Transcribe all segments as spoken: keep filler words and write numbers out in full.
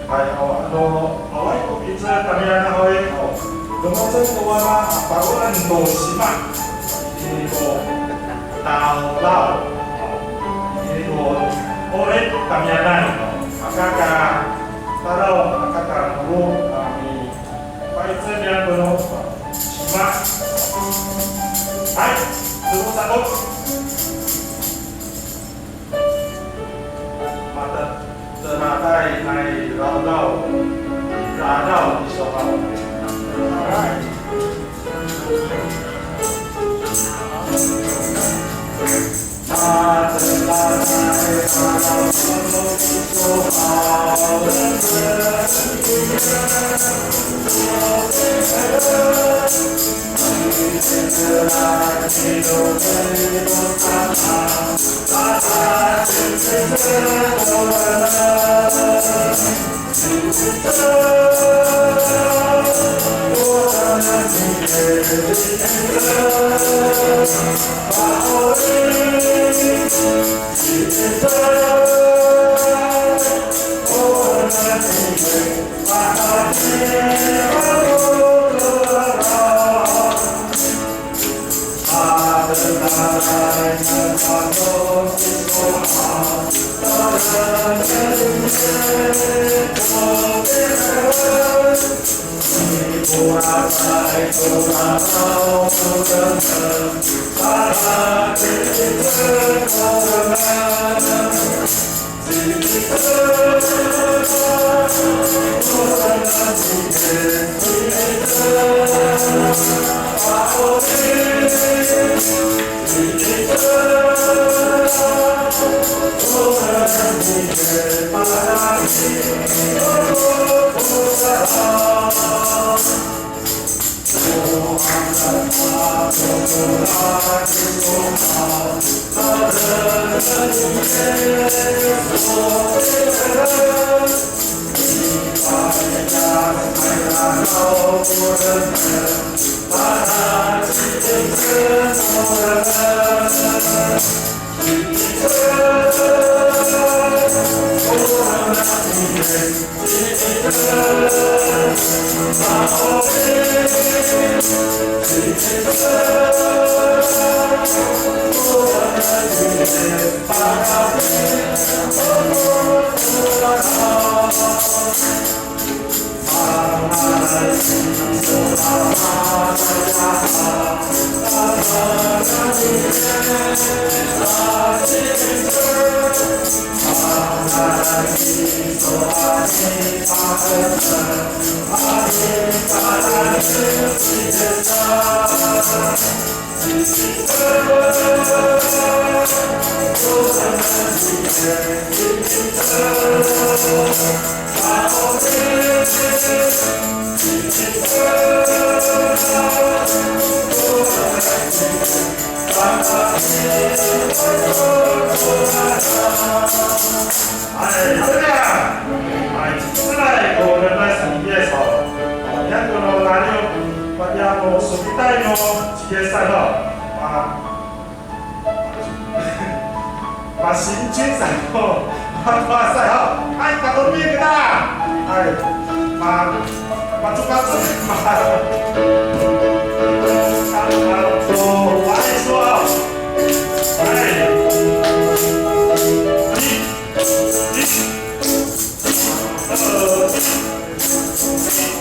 Hay, o, ano, awaay ko picel tamiyanan haw i, o, lomocen ko wama a paroan to sima. Ini ko talaw. Ini ko orit tamiyanan. Aka ka talaw, aka ka moro, a, mi, pa'icel niyam ko no sima. Hay, soko sato. Mata, tematay nai rawraw, rawraw iso haw. Ay, 大家好。Ay, cecay ko lereng no Yis ho. Oniyan ko no naniw, patiya ko sofitay no ci Yisan ho. A, masingcin sa to mato'asay ho. Ay, kakomi kita. Ay, ma, macokacok, ma, ay, so, ay. Ay. Ay.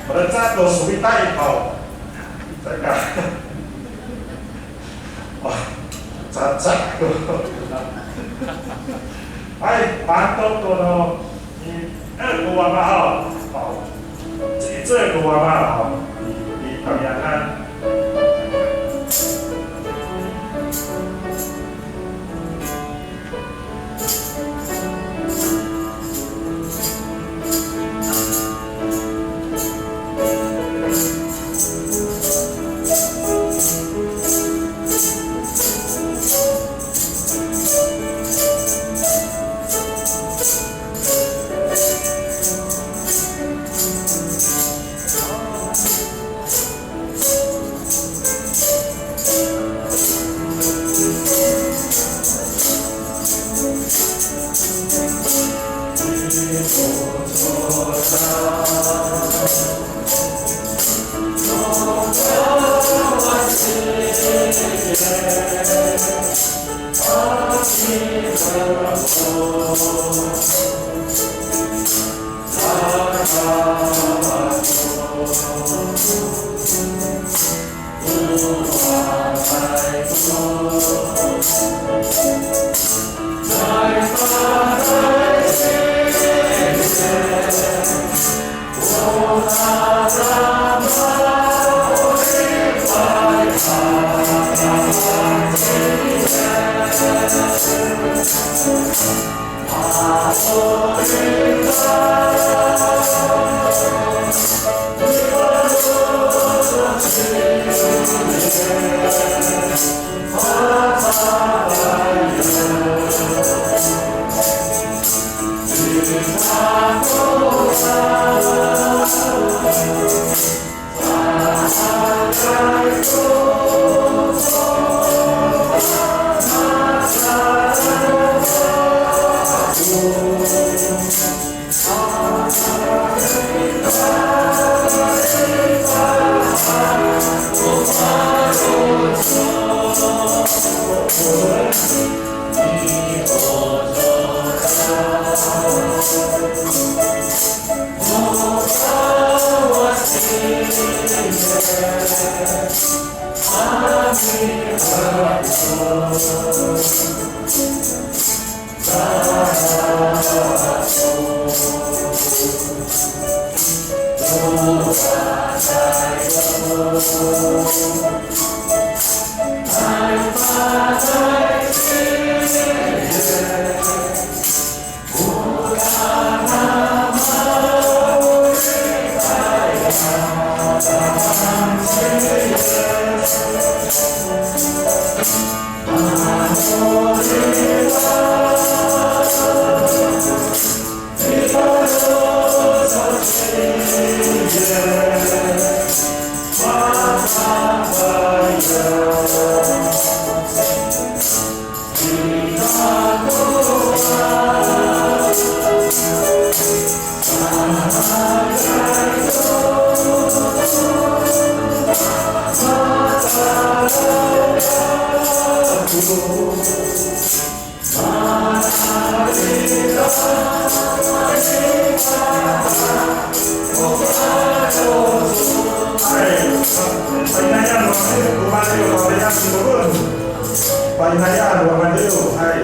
Malecad to sofitay haw. Saka. Wa, cacak to. Hay, pantok to no. Ni, eh, ko wama haw. Haw. Ci, ci ko wama haw. Ni, ni Pangyangan. Hay, painayan, wamadiw, wamadiw, painayan, wamadiw, hay.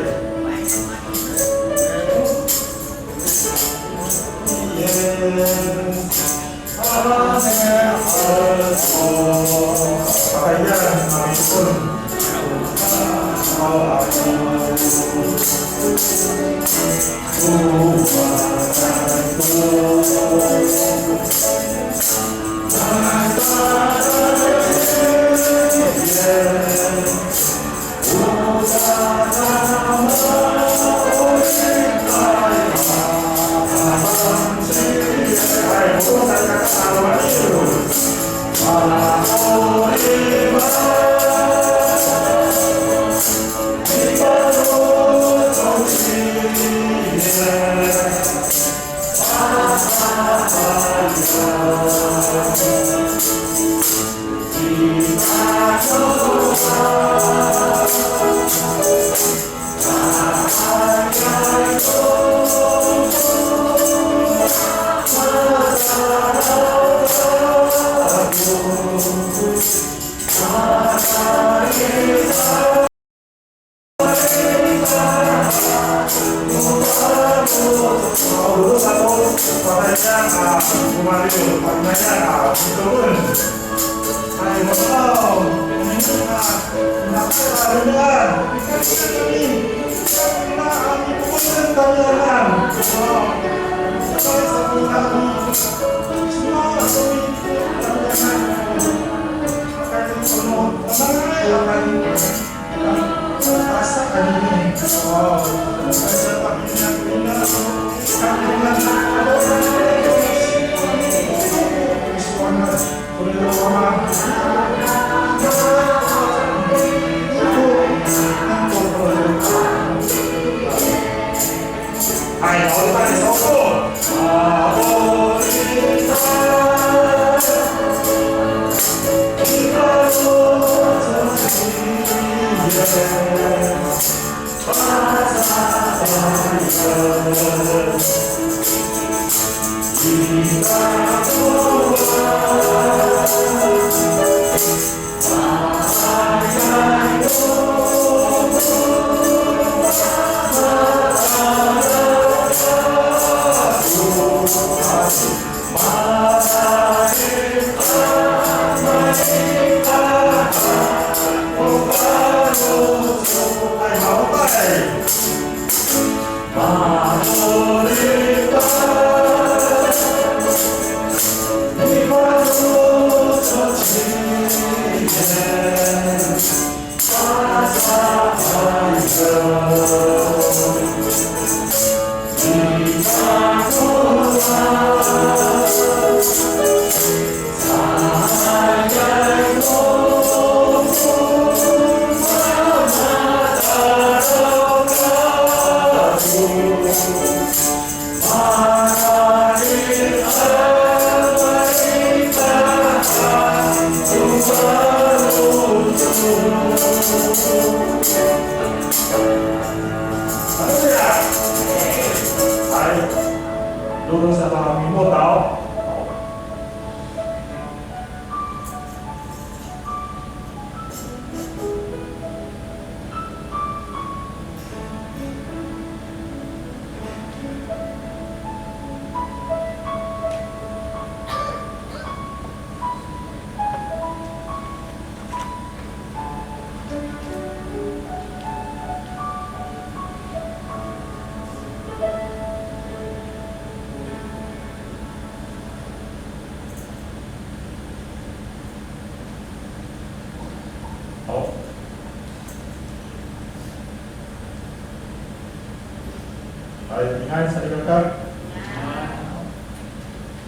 Hay, pingan salikaka.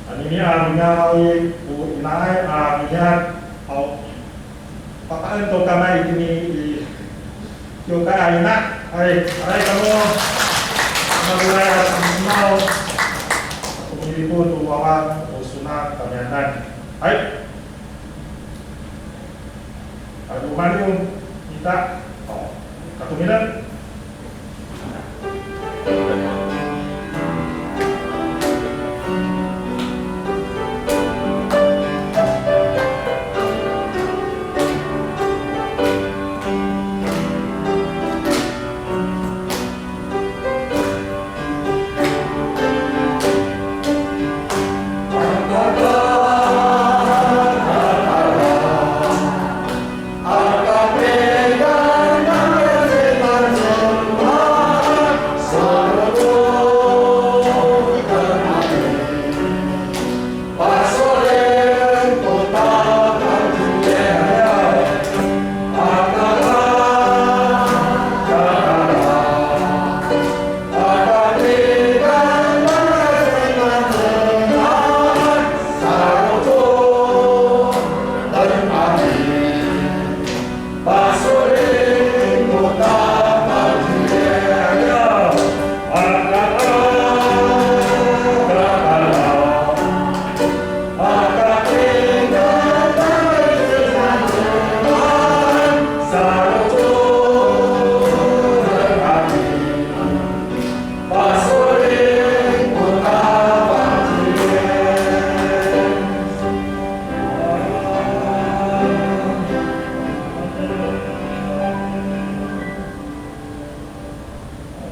Anini a romi'ad haw i, o inaay a romi'ad haw. Papaen to kamay itini i kiwkay a ina. Hay, aray kamo. Maroray a singsi no. Ako miripot to wawa, o sona kamiyanan. Hay. Ay, o maliw ita. O, katomilen.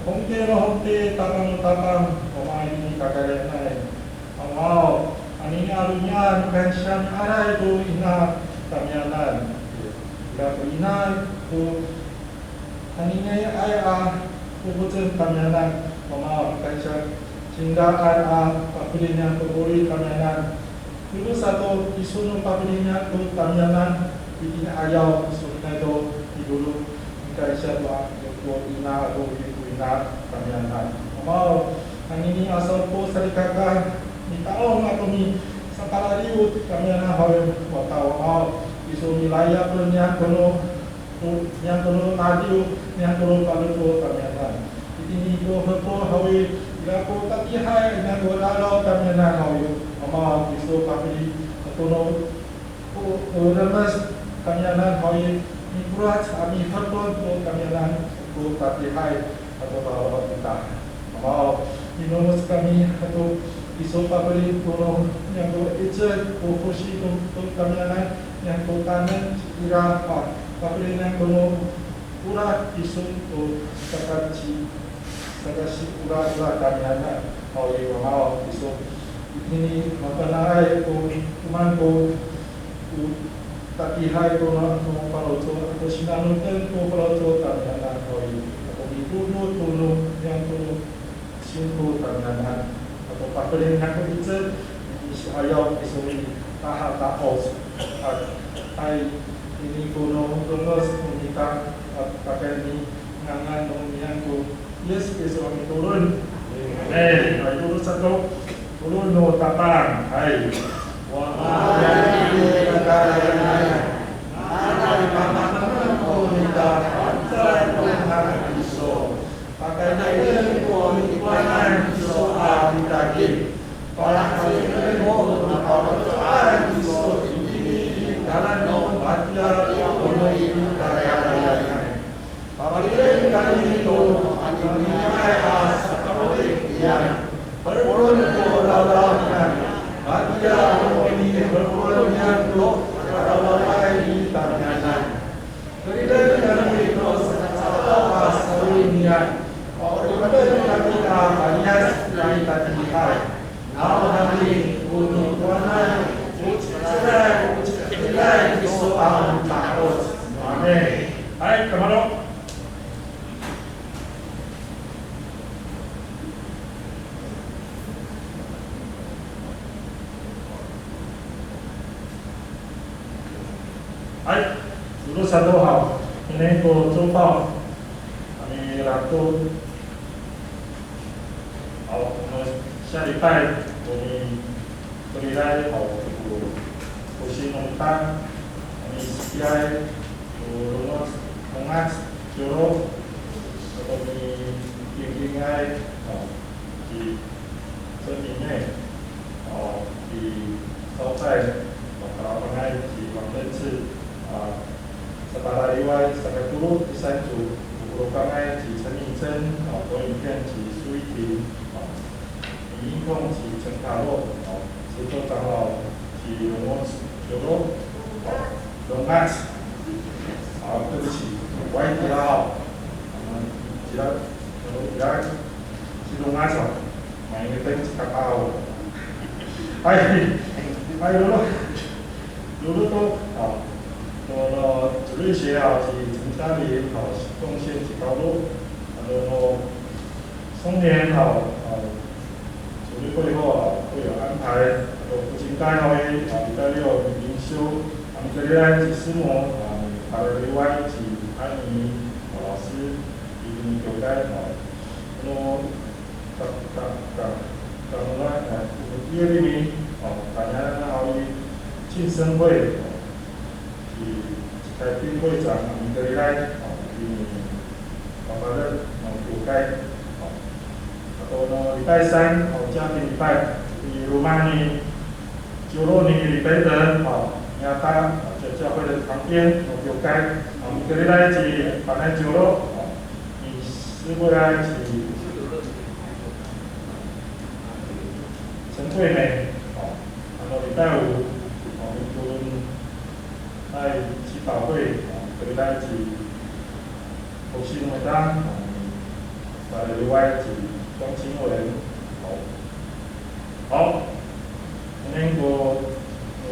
Hongti no hongti, tapang no tapang, o maan i kakarayanay. Aw, anini a romi'ad, kansiya miaray to ina tamiyanan. Ira ko ina ko aniniay a popocen tamiyanan. Mama, kansiya cingraan a pafeli niyam to 'orip tamiyanan. Tolo sato, iso no pafeli niyam to tamiyanan, itini ayaw, iso niyam to, i lolo', kansiya to a, to ina, to ina tamiyanan. Mama, anini a sawko salikaka, mita'ong ato misakalaliw tamiyanan haw i, wata Wama aw, iso milayap niyam kono, niyam kono nadiw, niyam kono paloco tamiyanan. Itini ko hepo haw i, ira ko tatiihay niyam ko raraw tamiyanan haw i, Wama aw, iso pafeli ato no, o, o remes tamiyanan haw i, mikorac a mihepon to tamiyanan ko tatiihay ato raraw ita. Mama aw, minomos kami ato iso pafeli to no niyam ko 'icel ko fosi to, to tamiyanan, niyam ko tanen, ira, a, pafeli niyam kono ora iso to saka ci, saka ci ora ira tamiyanan haw i, Wama aw, iso. Itini mafana'ay ko, o maan ko, o tatiihay to no, no faloco', ato sinanoten ko faloco' tamiyanan haw i, ato midodo to no niyam to singko tamiyanan. Ato pafeli niyam ko 'icel, i, i ayaw, iso mitahataos. Hay, ini ko no rengos no mita, a, pakayni ngangan no niyam ko Yis Kristo a mitolon. Amen. Hay, tolo sato, tolo no tapang. Hay. Wa, amen. Pakayni ko nikowanan iso a mitakim. Palaheci ko no faloco'an iso itini i kalan no matiya i kono i karayaday. Papilien kami to aniniay a saka'orip niyam. Polong ko lalan niyam. Matiya o pinipolong niyam to karawaay i tamiyanan. Keriden kami to saka caay a sawi niyam. Pa'oripen kami a paliyas nai tatiihay. Nawhani o nikowanan, o ci'ecelay, o ci'edilay kiso a mita'oc. Amin. Hay, kamaro'. Hay, tolo sato haw. Ini ko copaw. Kami ratu. 下礼拜我们回来哦，有复兴农场，我们一起来有龙啊，龙啊，酒肉，我们天天来哦，去这里面哦，去招待，哦，我们一起往认识啊。 Sapalaliway, sakatolo, ci Sanco, o polokangay, ci Cenmincen, o, ko 影片, ci Suiting, o, 影音控, ci Cengkalo, o, 石头长老, ci Longoc, Colo, o, Longac. 好，对不起，我也提了哦。我们提了，提了，ci Longac 哦。 Maingeten ci Kakao. Hay, hay, lolo, lolo to, a, to, no, 主日学啊，ci Cengkali, 好，奉献ci Kaolo, 啊，no, no, 松年，好，啊，主日会后啊，会有安排，啊，no, 父亲带会，啊，礼拜六灵修，啊，礼拜六ci Simo, 啊，Palaliway, ci Ani, 啊，老师，一定有带，啊，no, 刚，刚，刚，刚来，呃，我们第二名，哦，大家好，庆生会，哦，是，是开定会长，我们可以来，哦，给你，爸爸的，哦，给我开，哦，然后呢，礼拜三，哦，家庭礼拜，你罗马尼，酒肉你礼拜的，哦，你要搭，哦，在教会的旁边，哦，给我开，哦，我们可以来一起，把那酒肉，哦。 你是不是要一起陈桂梅，哦，然后礼拜五，哦，我们在祈祷会，哦，可以来一起复兴会当，哦，再来另外一起装新会，好。 好，ini ko, ko,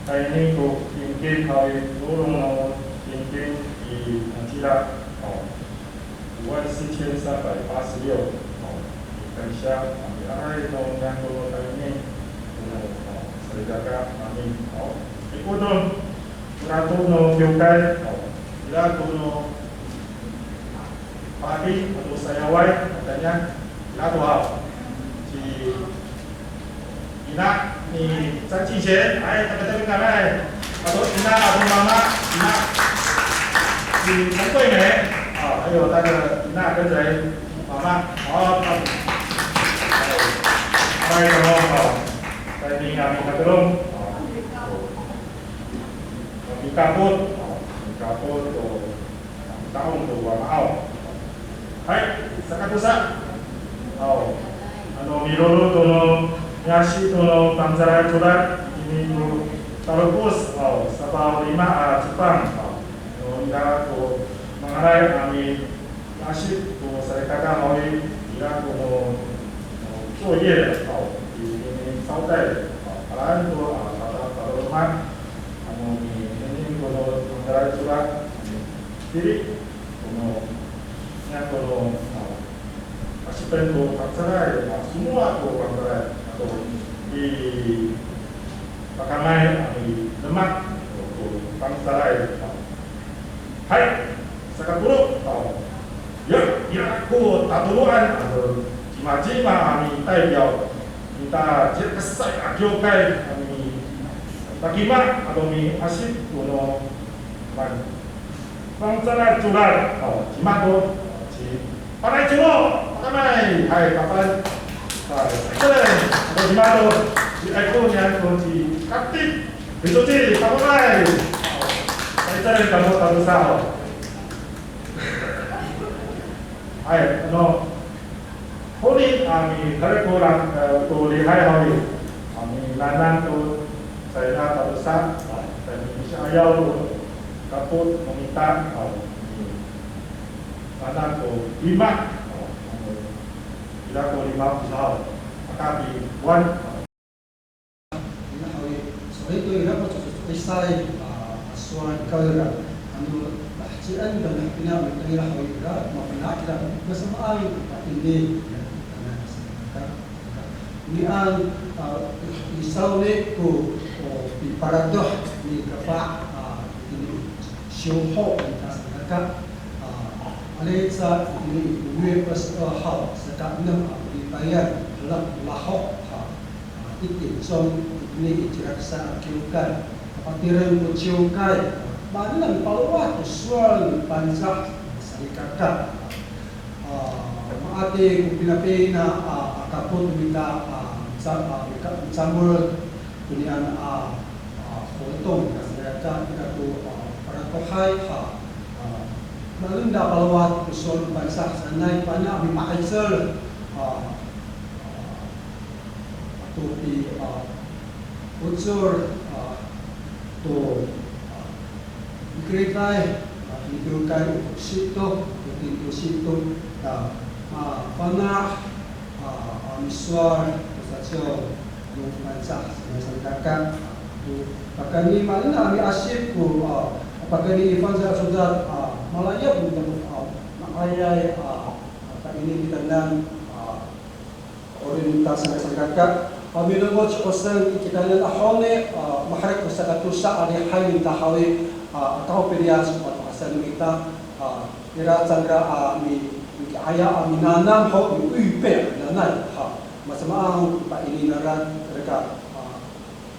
tahini ko kingking haw i, lolong no kingking i, ano cila, o, 五万四千三百八十六, o, 等一下, a, mi'aray no niyam ko tahini, ko, o, salikaka nani, o, i, ko to, ko rato no kiwkay, o, ira ko no, Papi, ato sayaway, katayniay, ira to haw. Ci ina ni 张继贤, ay, tapetepen kami. Ato ina, ato mama, ina. Ci 陈桂梅, a, 还有她的 ina 跟谁? 妈妈, o, 她, ay, aray, kamo, o, kami, kami, kakelong, o, kami kapot, o, kami kapot, o, Taon to wamaaw. Hay, sakatosa. Aw, ano milolod to no, miasi to no Fangcalay Codad, itini to Talokos, aw, safaw lima a cepang, aw, no ira ko mangalay a miasi to salikaka haw i, ira ko no, no 作业, aw, itini 招待, aw, alaen to, aw, tada, tada loma', ano mi, ini ko no Fangcalay Codad, Tili, kono, nia kono, a, asipen ko Fangcalay, a, semua ko Fangcalay, ato i, pakamay, a, i demak ko, ko Fangcalay, a. Hay, sakatolo, a, ya, ira ko tatoloan, a, cimacima a mitaypiyaw, mita, cira kesay a kiwkay, a, mi, takima, ato miasip, kono, man, Fangcalay Codad, o, cima to, ci Panay Colo, pakamay, hay, papan. Hay, sa'icelen, o, cima to, ci Eko niyan to, ci Kapit, Pisoci, pakamay. Sa'icelen kamo tatosa, o. Hay, ano, Honi, a, miherek ko la, e, ko lihay haw i, a, minanam to, caay ka tatosa, a, caay ka misi'ayaw to kapot no mita, a, minanam to lima, a, ira ko lima ko saw, a, kapiwan, a, Ina haw i, so'elin to ira ko co'eco'esay, a, a sowal i kawira. Ano, lahecien to nahepina mita ira haw i ira, mafana' kira, masamaan, a, ini, ya, tana, saka, saka. Nian, a, i, i sawni ko, o, piparadoh ni Kapa, a, ini, siyoho, ni Kasaka, a, ali sa, ini, uwi, pas, a, haw, saka enem, a, pilipayan, Lahok, ha, a, i Ticong, itini i Ciraksa a kiwkay, a, patireng ko ciwkay, a, maanen a mipalowad to sowal no Pangcah, salikaka. A, maati ko pinapina, a, a kapot no mita, a, ca-, a, mika-, micamol tonian, a, a, 活动 nika salikaka, nika to, a, paratohay, ha, a, maanen a mipalowad to sowal no Pangcah sanay, pa'inien a mipa'icel, a, a, ato pi, a, ocor, a, to, a, mikerid, a, mikerid ko sito, ko tinto sito, a, a, fana', a, a, misowal, ko saciyaw, no Pangcah, sanay salikaka, a, to, pakayni maanen a miasip ko, a, pakayni i fangcal a codad, a, malayap, a, ma'ayay, a, a, pakayni kitanan, a, Ori no mita sanay salikaka, a, milongoc ko saan i kitanan a honi, a, maherek ko sakatosa a lihay no mita haw i, a, aka ho piliyas ko mato'asay no mita, a, ira cangra a mi, miki'aya a minanam ho, mi, 预备 a minanam, ha, masamaan ko paini nangra, reka, a,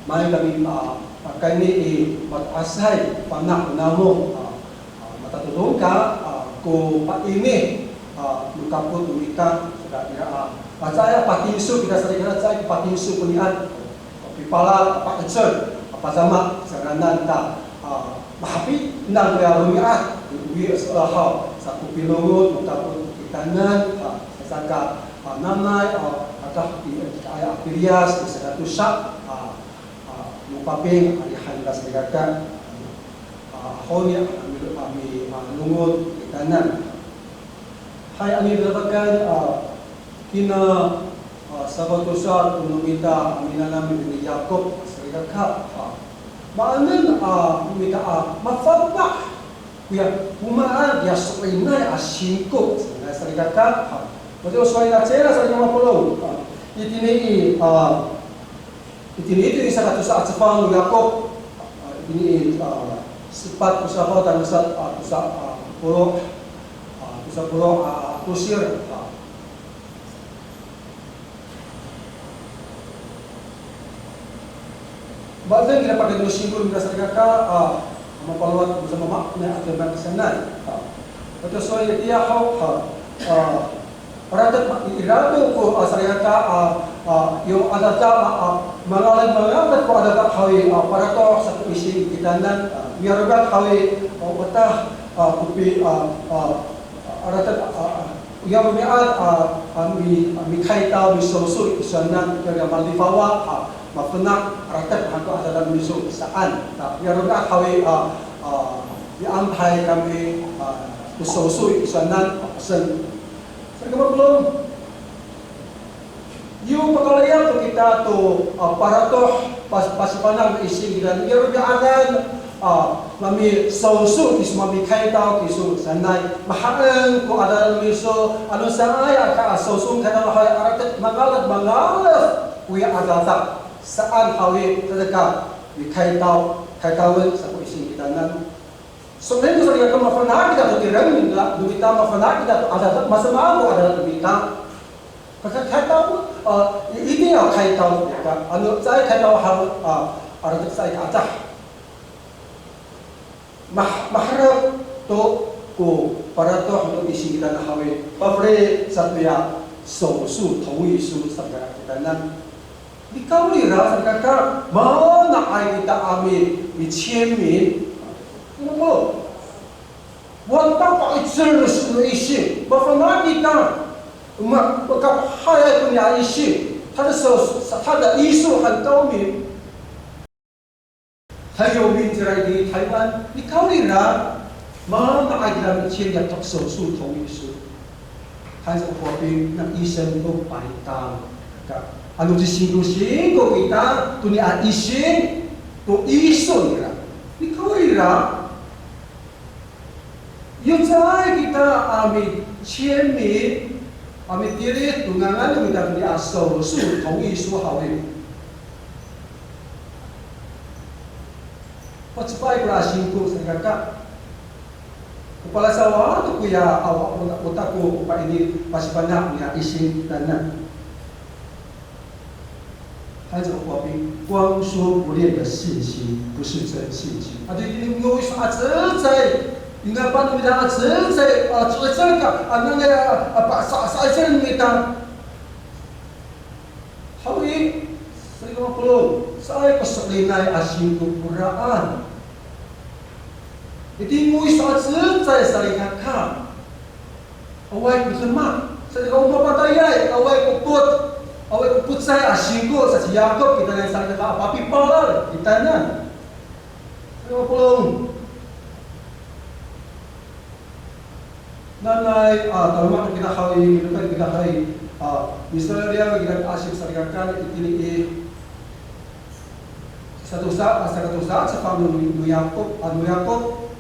Maay kami, a, pakayni i mato'asay fana' namo, a, a, matatodong ka, a, ko paini, a, no kapot no mita, saka ira, a, a, caay a patinso kita salikaka, caay a patinso konian, a, pipala, a, pa'icel, a, pacama, saka nangra, a, mahapinang koya romi'ad, wi, a, haw, sa ko pilongoc no kapot no kitanan, a, saka, a, nanay, a, aka, i, i, a, piliyas, saka tosa, a, a, no paping, a, lihay nira salikaka, a, honi, a, mi, a, mi, a, longoc kitanan. Hay, ano i dadakan, a, kina, a, safaw tosa to no mita, a, minanam ni Yakop salikaka, a, maanen, a, no mita, a, mafana' koya, o maan kiya so'elinay a singko, sanay salikaka, a, matiya o sowal nira cira salikaka mapolong, a, itini i, a, Itini, itini i sakatosa a cefang no Yakop, a, itini i, a, sepat ko safaw tangasa, a, tosa, a, polo', a, tosa polo', a, tosir, a. Ma'edeng kira pakayni no singko nira salikaka, a, mapalowad ko sa mama, na, a, demak sanay, a. Ato so itiya ho, a, a, Paratek ma-, ira to ko, a, salikaka, a, a, yo adada, a, a, mangalef, mangalef ko adada haw i, a, paratoh sa ko ising kitanan, a, miyaromi'ad haw i, a, wata, a, kopi, a, a, a, aratek, a, a, miyaromi'ad, a, a, mi, a, mikaytaw, misoso i tisowanan, kaya malifawa, a, mafana', aratek han ko adada miso saan. A, miyaromi'ad haw i, a, a, mianpay kami, a, misoso i tisowanan, a, pasen. Sa kama polong, yo pakalayap to kita to, a, paratoh, pas-, pasifana' no ising kita, yo romi'adan, a, mamisoso kiso, mamikaytaw kiso sanay, mahaen ko adada no miso, ano saan aya ka, a, soso kaytaw haw i, aratek mangalef, mangalef koya adada saan haw i, tadaka mikaytaw, kaytawen sa ko ising kitanan. So'elin to salikaka mafana' kita to tireng ningra, no mita mafana' kita to adada, masamaan ko adada no mita. Kaka kaytaw, a, i, ini ya kaytaw, ya ka, ano, caay kaytaw haw, a, aratek caay ka adah. Mah-, maherek to ko paratoh no ising kitanan haw i, pafeli sato ya soso, 同意书 sa kitanan. Nikawrira salikaka, mana'ay kita a mi, mi签名. Ano po? Wata pa'icel no ising, mafana' kita. Ma, makapahayay ko niya ising. 他的手，他的医术很高明。很有名，在台湾。Nikawrira, mana'ay kita mi签名 to 手术同意书。 Hay sa ko Foping, na 医生都白搭了。Ka, ano cisingkosingko kita to niya ising, to iso nira. Nikawrira, yo caay kita a mi签名, a mitilid to ngangan no mita to niya 手术同意书 haw i. Pacepay kora singko salikaka. O palasawa to koya, a, o, o, o tako, o paini, pasifana' niya ising kitanan. 还有这个话语，光说不练的信心不是真信心。A, itini ngoyos a cecay, ina pa no mita a cecay, a, cecay ka, a, nanay, a, a, pa, sa, sa, sa, mita. Haw i, salikaka mapolong, caay ko so'elinay a singko koraan. Itini ngoyos a cecay salikaka. Awaay ko demak, salikaka o mapatayay, awaay ko pot, awaay ko pocay a singko sa ci Yakop kitanan salikaka a papipalal kitanan. Salikaka mapolong. Nanay, a, talomak kita haw i, milekay kita haw i, a, misaliyaway kita a singko salikaka itini i, Satosa, a, sakatosa, safang no, no Yakop, a, no Yakop.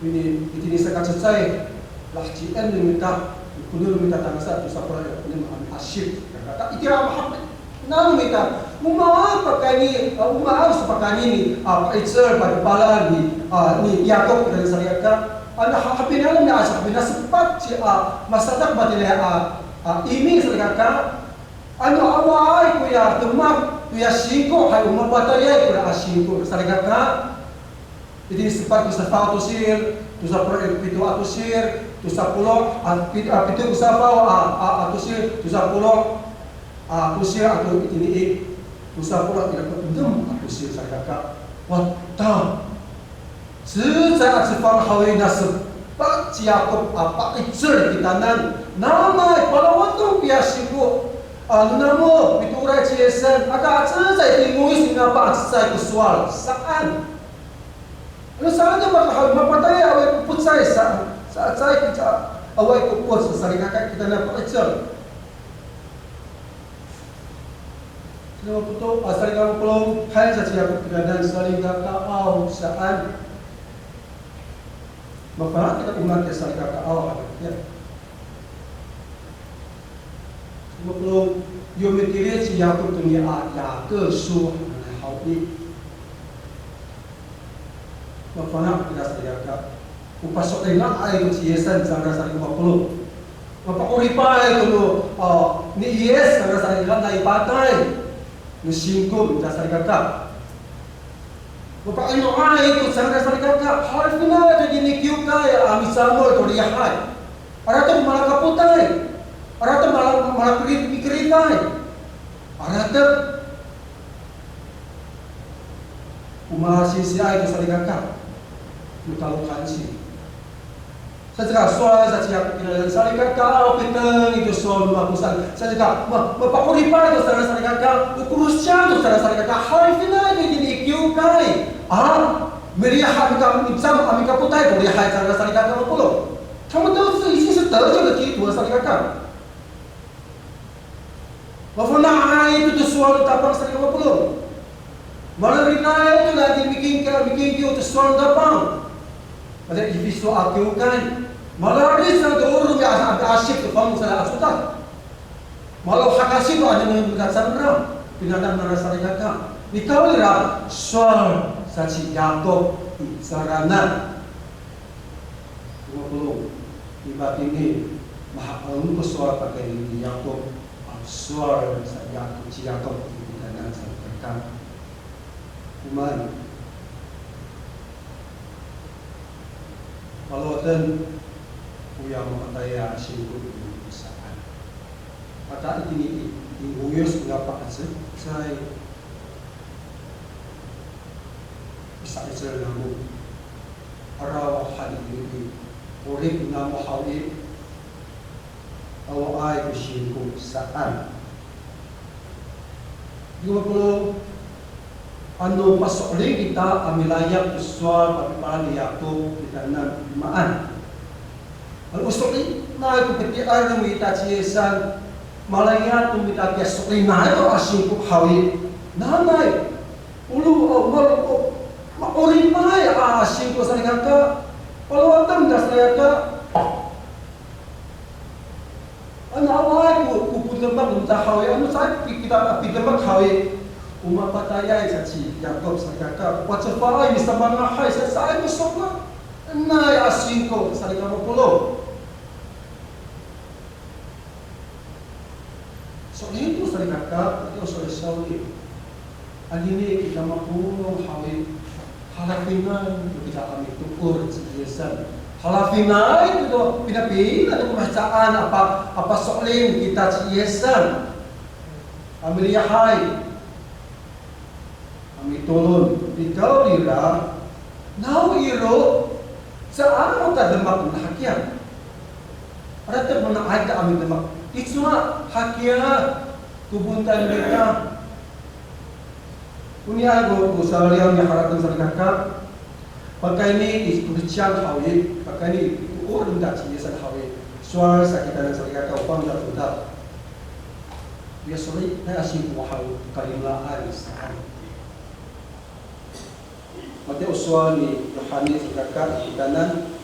Ini, itini saka cecay, lahecien no mita, kono no mita tangasa, tosa polo' ira ko enem a asip. Kaka, itira a mahapinang no mita, o maan pakayni, a, o maan sa pakayni, a, pa'icel, papipalal ni, a, ni Yakop, kitanan salikaka. Ano ha, hapinang no mita, a, hapinang sepat ci, a, masadak matini, a, a, imi salikaka. Ano awaay koya demak, koya singko, hay o mapatayay kora a singko, salikaka. Itini sepat ko safaw a tosir, tosa polo' ira ko pito a tosir, tosa polo', a, pit-, a, pito ko safaw a, a, a tosir, tosa polo', a, tosir ato itini i, tosa polo' ira ko enem a tosir, salikaka. Wata. Cecay a cefang haw i, nasepat ci Yakop a pa'icel kitanan. Nanay, palawato koya singko. A, no namo mitooray ci Yisan, aka a cecay itini ngoyos, ina pa a cecay ko sowal saan. Ano saan to maka haw i, mapatayay awaay ko pocay sa, sa cecay kita, awaay ko pot sa salikaka kitanan pa'icel. Salikaka mapolong, a, salikaka mapolong, hay sa ci Yakop kitanan salikakaaw saan. Mafana' kita o maan kiya salikakaaw hakiya. Salikaka mapolong, yo mitilid ci Yakop to niya a, ya, keso hananay haw i. Mafana' kita salikaka. O paso'elinay to ci Yisan cangra salikaka mapolong. Mapa'oripay to no, a, ni Yis cangra salikaka nai patay no singko cangra salikaka. Mapa'ino'ay to cangra salikaka. Halifinay to itini kiwkay a micamol to lihay. Aratek malakapotay. Aratek mala-, malakeri-, mikeritay. Aratek o masinsiay to salikaka, no talokan si. Sa caka sowal sa ci Yakop kitanan salikaka, o pitengil to sowal no mako saan. Sa caka ma-, mapa'oripay to saan salikaka, o korosian to saan salikaka, halifinay to itini i kiwkay. A, milihay, mika-, micam-, a, mikapotay to lihay saan salikaka mapolong. 他们都是已经是得救的基督徒了，salikaka. Mafana'ay to to sowal no Tapang salikaka mapolong. Malerinay to nai mikingkiw, mikingkiw to sowal no Tapang. Pada Efiso a kiwkay. Malarid sa to romi'ami'asip to fangcalay a codad. Malo hakasi to ano no mita cangra, pinangan nangra salikaka. Nikawrira sowal sa ci Yakop i, saranan. Mapolong, i matini, mahaen ko sowal pakayni ni Yakop, a sowal sa Yakop, ci Yakop i, kitanan salikaka. O maan. Palowaten, oya mapatayay a singko i, saan. Aka itini i, i ngoyos nga pa'acecay. Pisa'icel namo. Araw han itini i, 'orip namo haw i, awaay ko singko saan. Dima polo, ano paso'elin kita a milayap to sowal papipalal ni Yakop kitanan maan. Ano o so'elinay ko piti'er no mita ci Yisan, malaya to mita kiya so'elinay to a singko haw i. Nanay, olo, o, ma-, o, ma'oripay a singko salikaka, palowaten ta salikaka. Ano awaay ko, ko pidemak no mita haw i, ano caay pi-, kita pidemak haw i, o mapatayay sa ci Yakop salikaka, o pacefaay misamangahay sa caay ko so'elinay a singko salikaka mapolong. So'elin to Salikaka, ito so sawni. Anini kita mapolong haw i, halafinay to kita a mitoor ci Yisan. Halafinay to pinapina to ko mahecaan a pa, a paso'elin kita ci Yisan. A miliyahay a mitolon, nikawrira, nawiro, saan ko ta demak no hakiya. Ira to ko na'ay ta a midemak. Icowa hakiya ko pontal ita. Onian ko, ko salaliyaw niya harateng salikaka. Pakayni i, ko leciyang haw i, pakayni i, ko, o, ronda ci Yisan haw i. Sowal sa kitanan salikaka, o fangcal ronda. Iya, sowal i, nai a singko haw, kalimelaan saan. Matiya o sowal ni Yohani salikaka i kitanan.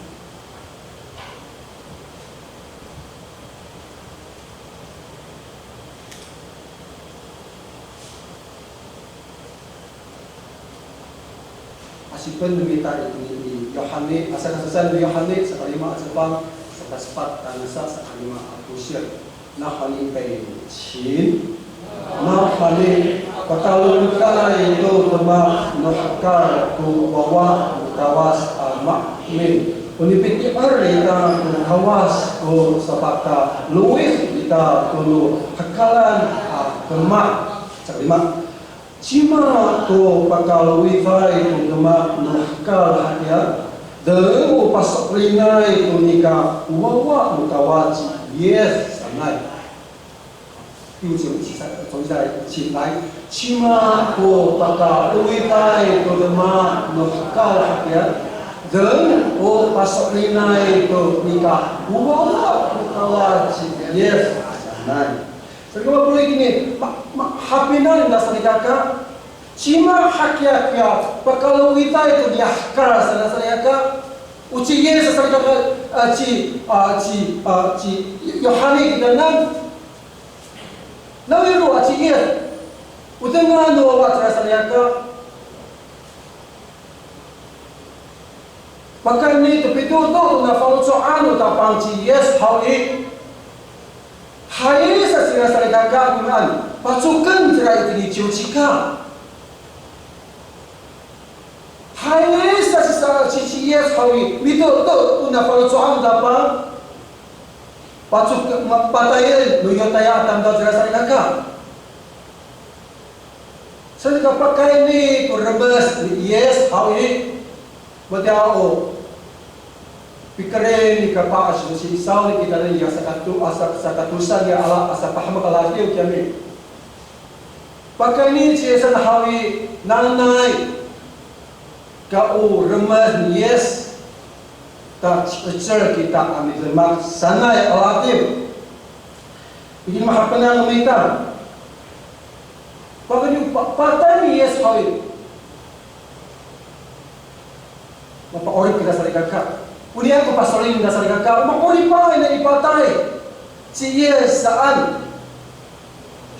Asipen no mita i, i, i Yohani, asa kasasan ni Yohani, sakalima a cepang, saka sepat, tangasa sakalima a tosir. Nawhani pay cin. Nawhani, pakalowitay to demak no hekal ko wawa no Kawas a maemin. O nipiti'er ita to Kawas ko sapakalowid ita to no hekalan a demak. Sakalima. Cima ko pakalowitay to demak no hekal hakiya, deng o paso'elinay to nika wawa no Kawas ci Yis sanay. 第五节，我们一起再，重新再来，请来。Cima ko pakalowitay to demak no hekal hakiya, deng o paso'elinay to nika wawa no Kawas ci Yis sanay. Salikaka polong itini, ma, ma, hapinang na salikaka. Cima hakiya kiya pakalowitay to niya hekal saan salikaka. O ci Yis salikaka, a, ci, a, ci, a, ci Yohani kitanan. Nawiro a ci Yis. O tengilaan no wawa cira salikaka. Pakayni to pitoto to nafaloco'an no Tapang ci Yis haw i. Hay sa cira salikaka, maan pacoken cira itini ciwcika. Hay sa ci, sa ci, ci Yis haw i, mitoto to nafaloco'an no Tapang. Pacoken, ma, patayen no Yotaya a tamdaw cira salikaka. Saan ka pakayni to remes ni Yis haw i, matiya o pikerin ni Kapas a sisaw ni kitanan ya sakato, a sa, sakatosa niya ala, a sapahemek a ladiw kiyami. Pakayni ci Yisan haw i, nanay ka o remes ni Yis, ta ci'icel kita a midemak sanay a ladiw. Itini mahapenang no mita. Pakayni pa, patay ni Yis haw i, mapa'orip kita salikaka. Onian ko paso'elin kita salikaka, ma'oripay na i patay ci Yis saan.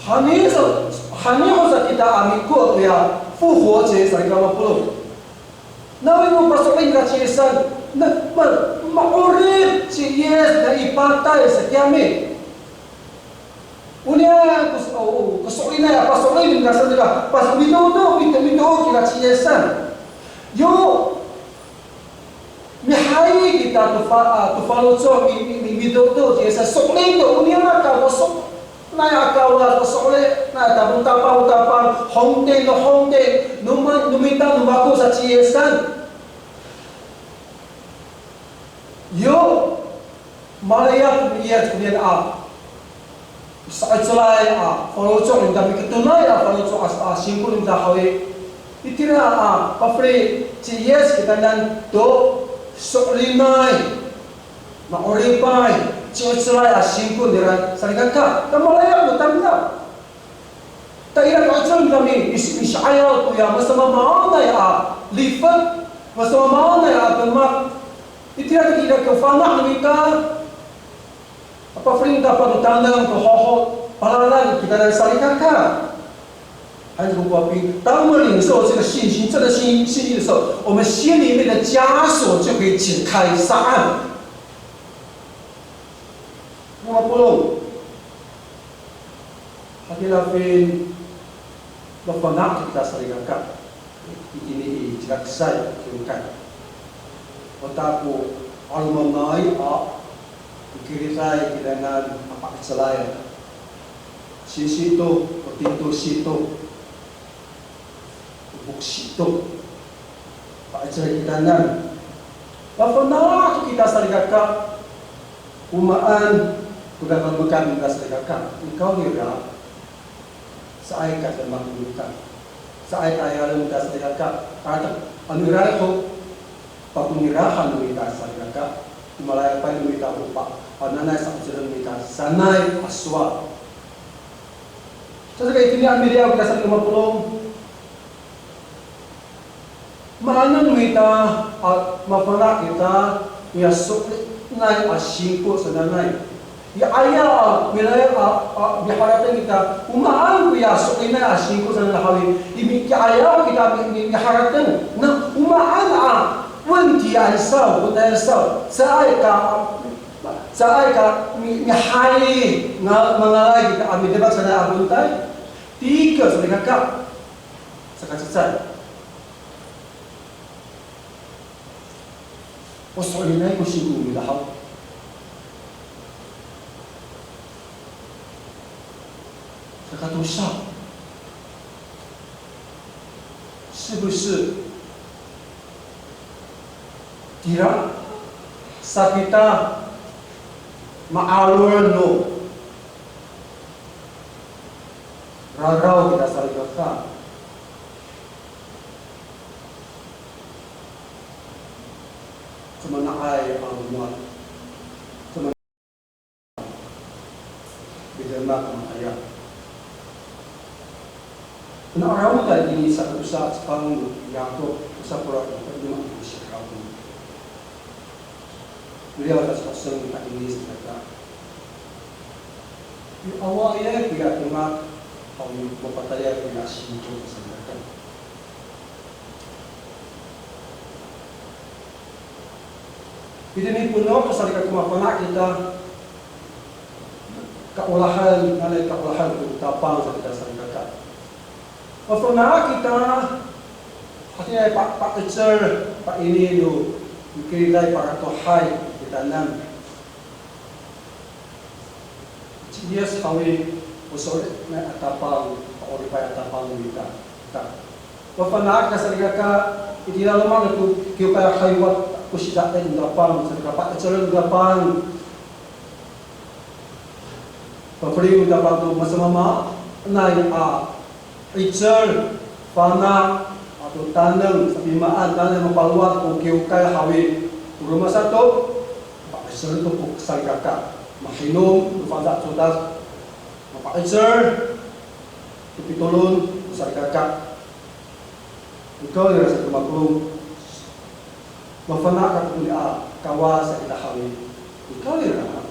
Hani sa, hani ho sa kita a miko' toya 复活节 salikaka mapolong. Nawiro paso'elin kita ci Yisan, na, ma, ma'orip ci Yis na i patay sa kiyami. Onian ko, o, ko so'elinay a paso'elin kita saan ka, pas mitoto, mito, mitoto kita ci Yisan. Yo, mihayi kita to fa, a, to faloco', mi, mi, mi, mitoto ci Yisan, so'elin to, onian ka, maso, nai a Kawas, maso'elin, nai a Tapang, Tapang, Tapang, hongti, no hongti, no ma, no mita, no mako sa ci Yisan. Yo, Malayap ni Yis konian a sa'icelay a faloco' no mita, miketonay a faloco' a, a singko no mita haw i. Itira a pafeli ci Yis kitanan to so'elinay, ma'oripay, ci'icelay a singko nira salikaka. Ta malayap no tamdaw. Ta ira ko 'icel kami, mis, misa'ayaw toya masamaamaanay a lifet, masamaamaanay a demak. Itira to ira ko fana' no mita. Apa fring ta pato taneng to hoho, palalan kitanan salikaka. 还是不过比，当我们领受这个信心，这个信，信心的时候，我们心里面的枷锁就可以解开，saan. Mapolong. Pilafin, mafana' kita salikaka itini i cilaksay a kiwkay. Wata ko 'alomanay a mikiritay kitanan a pa'icelay. Sisito, o tito sito, o boksito, pa'icelay kitanan. Mafana' kita salikaka, o maan ko dadalomekan nira salikaka. Nikawrira, caay ka demak no mita, caay ka 'ayalen no mita salikaka. Ano ira ho, pakonirahan no mita salikaka, o malayapay no mita o pa, pananay sa'icelen no mita sanay a sowal. Saka itini a miliyaw kita salikaka mapolong. Maanen mita a mafana' kita, miya so'elinay a singko sananay. Ya 'ayaw a milayap a, a, miharateng kita, o maan koya so'elinay a singko sananay haw i, i mi, ya 'ayaw kita mi, mi, miharateng. Na o maan a 问题 a isaw, 问题 a isaw, caay ka, caay ka mi, mihay, nga, mangalay kita a midemak sanay a 问题. Tika salikaka, saka cecay. O so'elinay ko singko no mita haw. Saka tosa, 是不是 tira sa kita ma'alol no raraw kita salikaka. Camana'ay a loma'. Camana'ay. Midemak a matayal. Na'araw ta itini saka tosa a cepang no Yakop, tosa polo' enem a sifana'. Miliyaw ta sipaseng ta ini salikaka. Yo awaay koya demak, haw yo mapatayal koya singko salikaka. Itini i Ponok salikaka, mafana' kita kaolahan, nanay kaolahan ko Tapang sa kita salikaka. Mafana' kita, hatiniay pa, pa'icel, pa'ini no mikiritay paratohay kitanan. Ci Yis haw i, o so'elinay a Tapang, pa'oripay a Tapang no mita. Ta, mafana' kita salikaka, itira loma' no kiwkay a haywat ko sidaen no Tapang, salikaka pa'icelen no Tapang. Pafeli no Tapang to masamaamaanay a 'icel, fana', ato taneng, sapimaan, taneng mapalowad ko kiwkay haw i, o roma sato, mapa'icel to ko salikaka. Mahinom no Fangcalay Codad, mapa'icel to pitolon ko salikaka. Nikawrira sa ko mapolong, mafana' kako toni a Kawas sa kita haw i, nikawrira.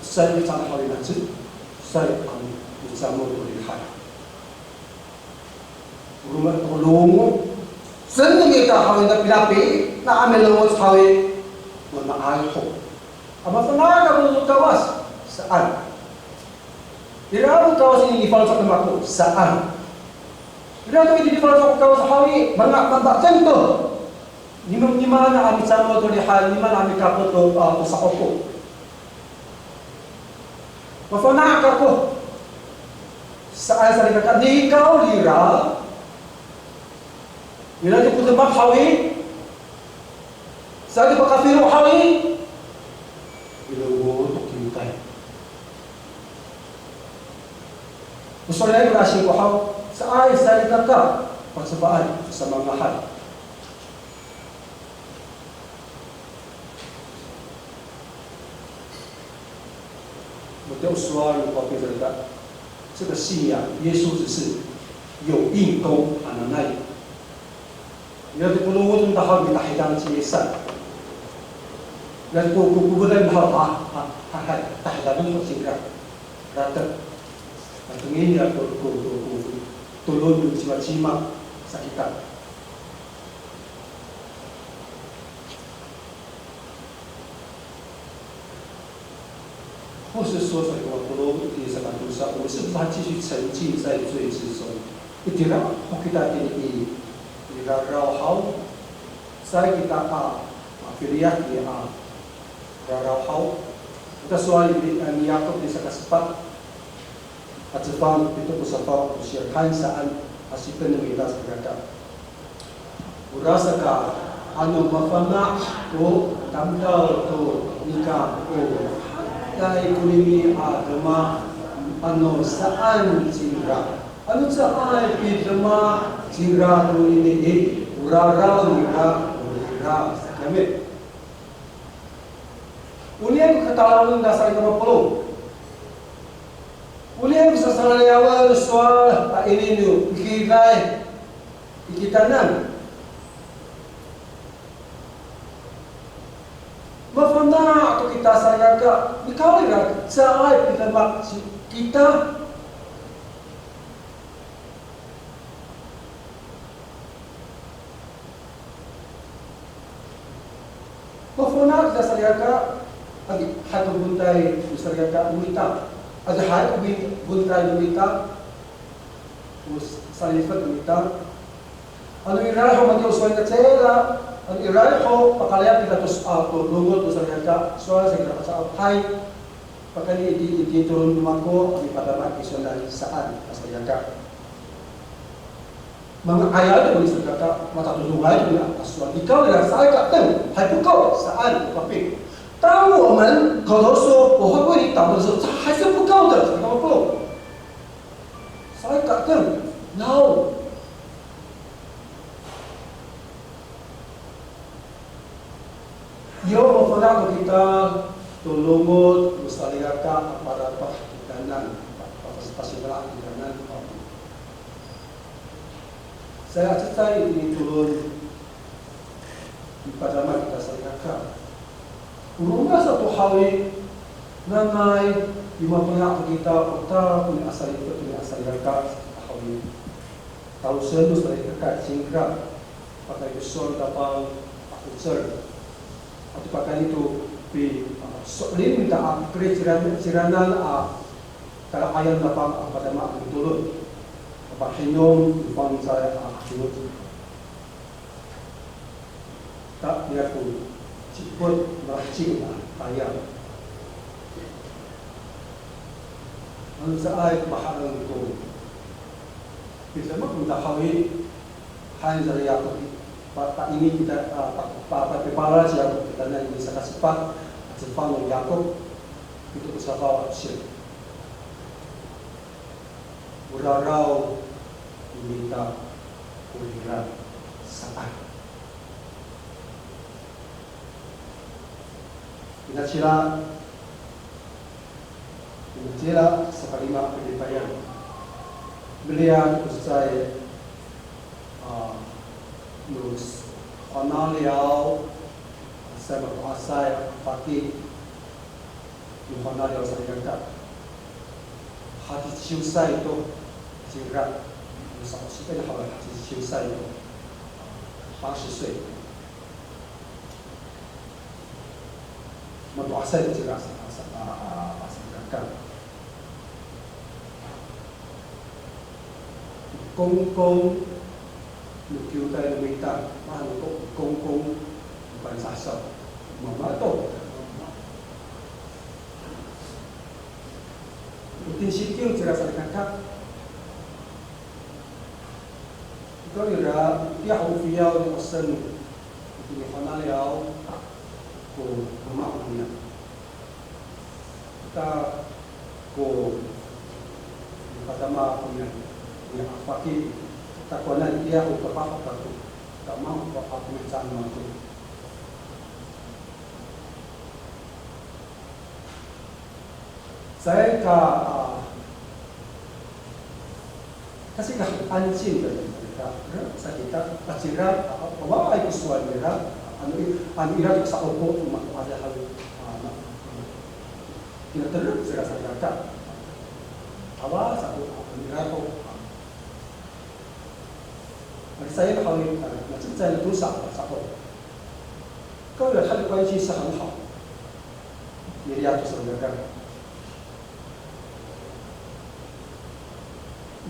Cecay kita haw i, nacek, cecay a micamol to lihay. Roma to longoc. Sen no mita haw i, na pinapi, na a milongoc haw i, mana'ay ho. A mafana' kako to Kawas, saan. Ira ko Kawas i, nifaloco' no mako, saan. Ira ko itini nifaloco' ko Kawas haw i, manga, manga'ay to. Nima, nima na a micamol to lihay, nima na a mikapot to, a, to sa'opo. Mafana' kako. Saan salikaka, nikawrira. Ira ko demak haw i, saan ko pakafilo haw i, milongoc to kiwkay. O so'elinay kora singko haw, caay salikaka, pacefaay, samangahay. Matiya o sowal no Pawlo salikaka, 这个信仰，耶稣只是有硬功 hananay. Ira to ko longoc no mita haw, mitahidang ci Yisan. Ira to ko, ko, ko kokoden haw, ha, ha, ha, ha, tahidangen ho cingra. Ratek. Ratek ini ira to ko, ko, ko, ko tolon no cimacima sa kita. 或是说，salikaka mapolong, itini sakatosa, 我们是不是还继续沉浸在罪之中？Itira ho kita itini i raraw haw, caay kita a, a, piliyak i a raraw haw. Kita sowal ni, ni Yakop itini sakasepat a cefang pito ko safaw a tosir, han saan, hasipen no mita salikaka. Orasaka, ano mafana' ko tamdaw to nika o hatay konini a demak, ano saan cingra. Ano caay pidemak cingra tonini i, o raraw nira, o raraw nira. Kiyami. Onian ko katalawan nira salikaka mapolong. Onian ko sasalayawan sowal a ini no, ikikay i kitanan. Mafana' to kita salikaka, nikawrira caay pidemak ci kita. Mafana' kita salikaka, adihay to bontay no salikaka no mita. Adihay to bin-, bontay no mita. O salifet no mita. Ano iraay ho matiya o sowal kacila, ano iraay ho pakayni kita to s-, a, to longot no salikaka, sowal sa kita kacila, hay. Pakayni itini, itini tolon no mako, a mipadama kiso na saan, a salikaka. Manga'ayay to ko salikaka, matatodongay to ko sowal. Nikawrira caay ka 'eteng, 还不够, saan ko kaping. 当我们口头说，我会为你祷告的时候，这还是不够的，怎么不够？Caay ka 'eteng, no. Yo mafana' to kita to longot no salikaka a padapah kitanan, pa-, pa-, pasifana'an kitanan. Caay a cecay itini tolon mipadama kita salikaka. Oroma sato haw i, nanay, yo mafana' to kita o ta koni a salifet koni a salikaka sato haw i. Talosen no salikaka cingra, pakayni to sowal tapang a 'ocel. Ato pakayni to pi, a, so'elin ta a pikricira-, ciranan a kala'ayan tapang a padama a mitolon. Pahinom no Fangcalay a 'adingo. Ta ira ko cipot malahecing a tayal. Ano caay mahaen ko pidemak no mita haw i, han sa ni Yakop i, pa, pa ini kita, a, pa, pa, pa, pipalal ci Yakop kitanan i sakasepat a cefang no Yakop, pito ko safaw a tosir. O raraw no mita, o rira saan. Inacila, inacila sakalima a pilipayan. Meliyaw ko cecay, a, no Hanaliyaw, sa mato'asay a faki. Yo Hanaliyaw salikaka, haticiwsay to cingra. Yo sa'osien haw haticiwsay to, 八十岁. Mato'asay to cingra sa, sa, a, a, salikaka. Kongkong no kiwkay no mita, mahaen ko kongkong no Pangcah saw. Mama to. O tinsikiw cira salikaka. Kawrira, tiya ho fiyaw no 'osen itini Hanaliyaw ko mama nira. Ta ko padama ko niya, niya a faki, takowanan iya ko kapah kako, ta mama ko ako niya caan mako. Caay ka, a, Kasi ka 安静的人, ka, sa kita, a cira, a, awaay ko sowal nira, ano i, ano ira to sa'opo, ma, ada hal, a, ma, kinaterep sira sa kita. Awa sa ko, a, ano ira to, a. Ano saya hal, a, na cecay na tosa, sa'opo. Kawrira 他的关系是很好. Iriya to sa kita.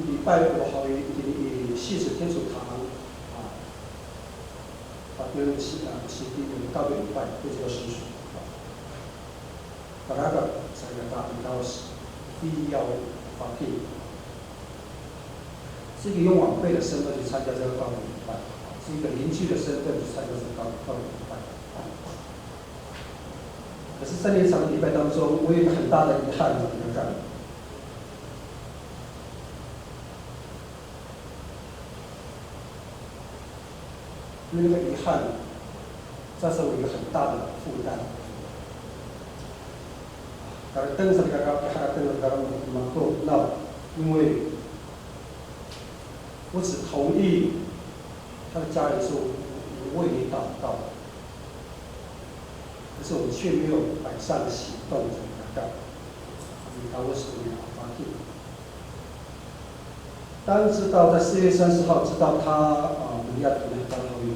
礼拜五 haw i, itini i Sisyo 天主堂啊，把别人的洗啊洗涤的告别礼拜，这就要实属。Karakat salikaka, itaw 必要 faki. 是一个用晚辈的身份去参加这个告别礼拜，是一个邻居的身份去参加这个告告别礼拜。可是，在那一场礼拜当中，我有一个很大的遗憾，怎么样？ 因为那个遗憾，造成我一个很大的负担。Karakat salikaka, karakat salikaka mako, 那因为我只同意他的家人说，我为你祷告，可是我却没有摆上行动，salikaka. 你看我是没有 faki. 当知道在四月三十号，知道他啊，meliyaw to, 他 haw i,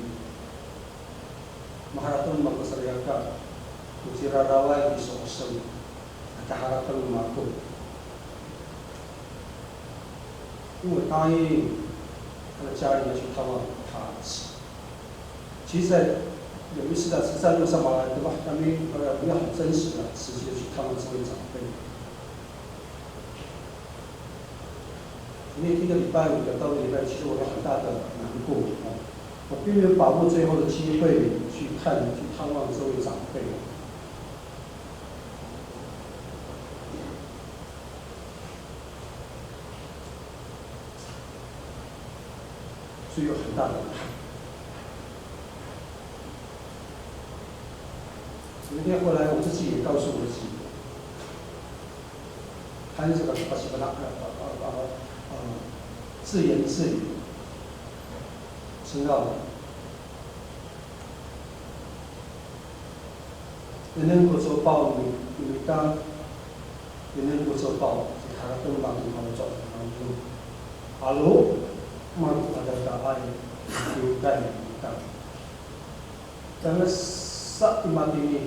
maharateng no mako salikaka, o ciraraway kiso o sowal, aka harateng no mako. 因为答应他的家人要去探望他。其实在有一次的慈善路上嘛，对吧？他们呃，我们要很真实的、实际的去探望这位长辈。 今天听个礼拜五的告别礼拜，其实我有很大的难过啊，我并没有把握最后的机会去看、去探望这位长辈。 所以有很大的遗憾。有一天回来，我自己也告诉我自己，还是这个巴西巴拉呃呃呃呃自言自语，深奥的。 Nengneng ko copaw no mita, nengneng ko copaw, ci harateng no mako, mako, mako, mako, mako, mako, mako, mako, tangasa i matini,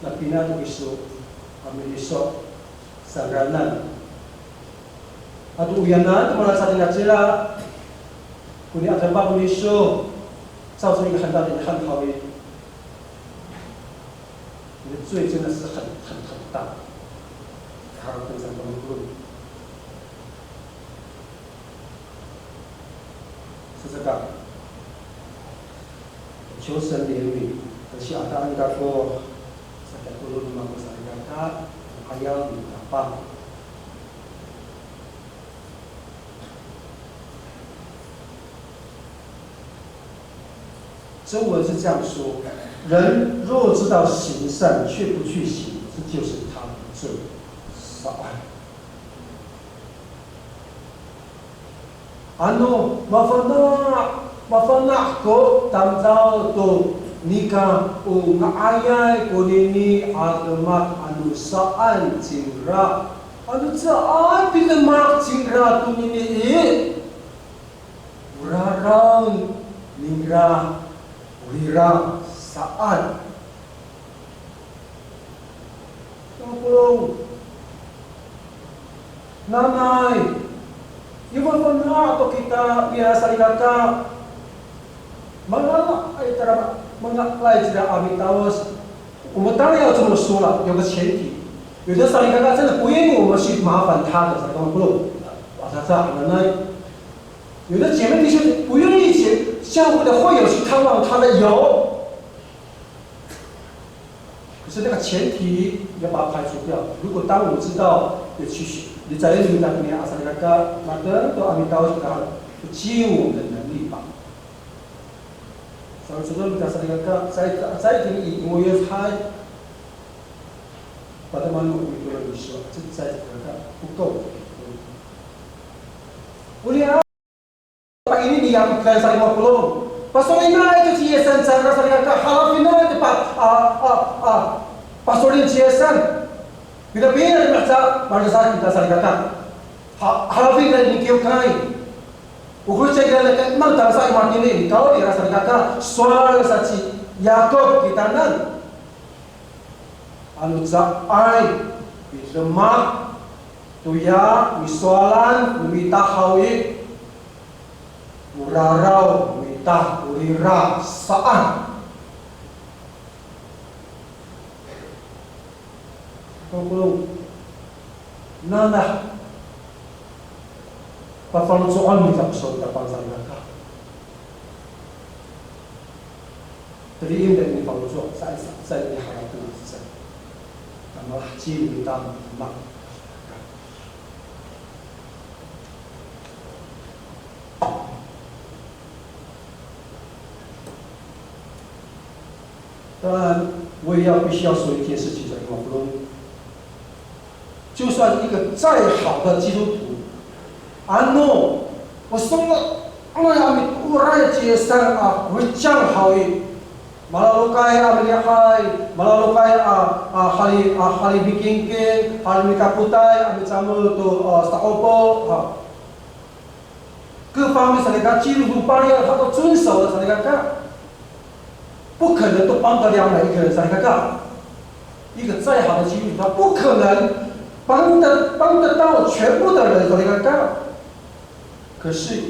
na pina to kiso a miliso, sangkanan. Ato oyanan to malacecay nacila, ko ni'adapan no miso, 造成一个很大的遗憾 haw i. 你的罪真的是很很很大。Harateng sa to mako. Saka, 求神怜悯，而且 adaan kako, saka, tolo no mako salikaka, ayaw no Tapang. 中文是这样说：人若知道行善却不去行，这就是他的罪。Saan. Ano mafana', mafana' ko tamdaw to nika o nga'ayay konini a demak ano saan cingra. Ano caay pidemak cingra tonini i, o raraw ningra, o rira saan. Tangpolong. Nanay, yo mafana' to kita, ira salikaka. Manga'ay tara, manga'ay cira a mitawes. 我们当然要这么说了，有个前提。有的 salikaka 真的不愿意我们去麻烦他的，salikaka polong. 啊，他这样，那有的姐妹弟兄不愿意姐教会的会友去探望他的，有。可是那个前提要把它排除掉。如果当我们知道有去，你在那里那边啊，salikaka，那个都还没到，不尽我们的能力吧。 Saan, salikaka, caay, caay itini i ngoyos hay. Pada mano ko mitolon iso, caay salikaka, 不够。Onian, paini ni Yakop kay salikaka polong. Pasolinay to ci Yisan cangra salikaka, halafinay to pa, a, a, a, pasolin ci Yisan. Pinapinay to miheca, maheca kita salikaka. Ha, halafin kita i kiwkay. O 'orip sa kira, nakaemang tangasa i matini, nikawrira salikaka, sowal sa ci Yakop kitanan. Ano caay pidemak Toya misowalan no mita haw i, o raraw no mita o rira saan. Ko, ko, nana, pafaloco'an no mita ko sowal no Tapang saniyaka. Teli'im to nifaloco', sa, sa, sa, i haratengan sa. Malaheci no mita, ma. 当然，我也要必须要说一件事情，叫做 就算一个再好的基督徒，ano, o songa'ay a mitooray ci Yis sama a wicang haw i, malalokay a milihay, malalokay a, a hali, a hali mikingking, hali mikapotay, a micamol to, a, sa'opo, ha. 各方面 salikaka, 基督徒 pariya, 他都遵守了 salikaka. 不可能都帮得了每一个人 salikaka. 一个再好的基督徒，他不可能帮得，帮得到全部的人 salikaka. 可是，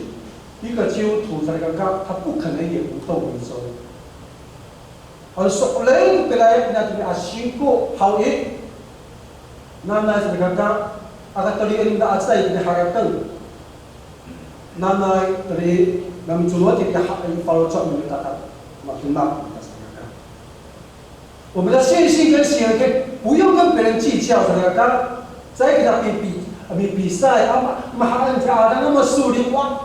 一个基督徒 salikaka, 他不可能也无动于衷。 Ano so'elin ko pilayap nira tini a singko haw i, nanay salikaka, aka teli'en nira a caay tini harateng. Nanay teli, nami comod i ha, i faloco' no mita, mademak no mita salikaka. 我们的信心跟行为可以不用跟别人计较，salikaka. Caay kita pi, pi, mipisa, a, ma, mahaen kita, a, na maso'elin, wa,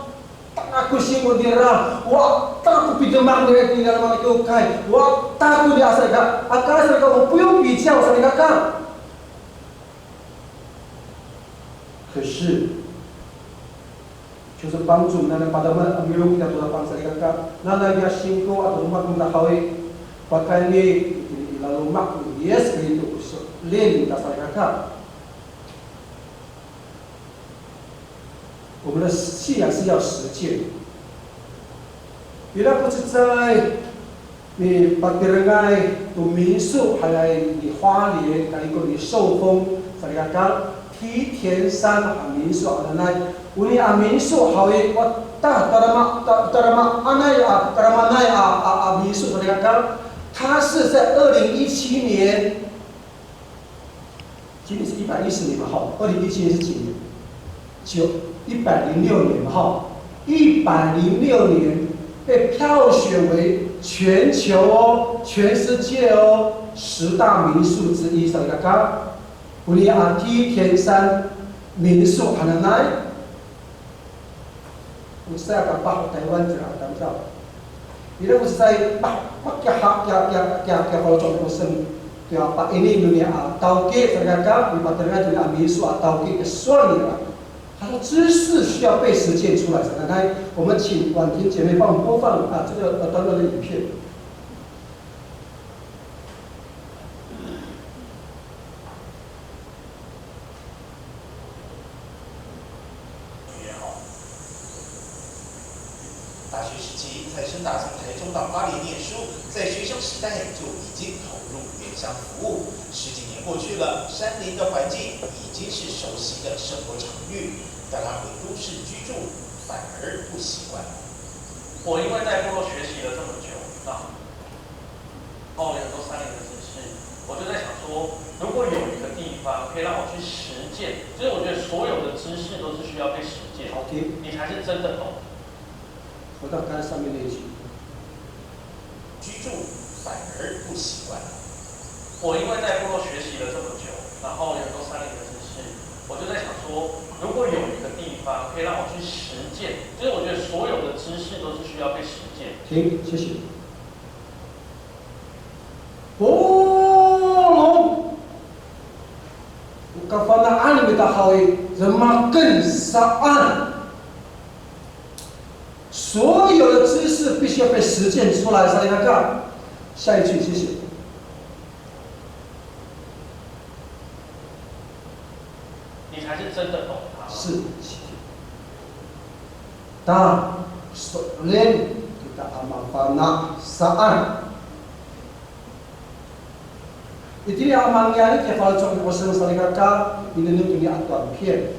Taka ko singko nira, wa, taka ko pidemak nira itini i lalan a kiwkay, wa, taka ko nira salikaka, aka salikaka, 我不用比较 salikaka. 可是，就是帮助 nanay pademak a milongoc kita to Tapang salikaka, nanay kita singko ato demak no mita haw i, pakayni itini i laloma' ni Yis Kristo ko so'elin nira salikaka. 我们的信仰是要实践。Ira ko cecay mipatirengay to 民宿 hananay i Hualien, kalikot i So'on, salikaka, 梯田山 a 民宿 hananay. Onini a 民宿 haw i, wa, ta, tadama, ta, tadamaanay a, tadamaanay a, a, a 民宿 salikaka. 它是在二零一七年 今年是一百一十年嘛，哈，二零一七年是几年？就一百零六年嘛，哈，一百零六年被票选为全球哦，全世界哦，十大民宿之一，salikaka. Onini a 梯田山民宿 hananay. O cecay a kapah o Taywan cira a tamdaw. Ira ko cecay pa, pa, kiya, kiya, kiya, kiya, kiya faloco' ko sowal, kiya pa'ini nonini a tawki, salikaka, mipatireng to nini a 民宿 a tawki ko sowal nira. 他说知识需要被实践出来，salikaka. 我们请婉婷姐妹帮我们播放，啊，这个，呃，短短的影片。 大学时期，蔡生达从台中到花莲念书，在学生时代就已经投入原乡服务。十几年过去了，山林的环境已经是熟悉的生活场域，但他回都市居住反而不习惯了。我因为在部落学习了这么久，那 后来很多山林的知识，我就在想说，如果有一个地方可以让我去实践，就是我觉得所有的知识都是需要被实践，好，停。你才是真的懂。回到刚才上面那一句。居住反而不习惯了。我因为在部落学习了这么久，然后有很多山林的知识，我就在想说，如果有一个地方可以让我去实践，就是我觉得所有的知识都是需要被实践。停，谢谢。 Polong. O kafana'an no mita haw i, demaken saan. 所有的知识必须要被实践出来，salikaka. 下一句，谢谢。 你才是真的懂他。是。Ta, so'elin kita a mafana' saan. Itini a mangiyarik ya faloco' no 'oseng salikaka, minengneng toni a 短片.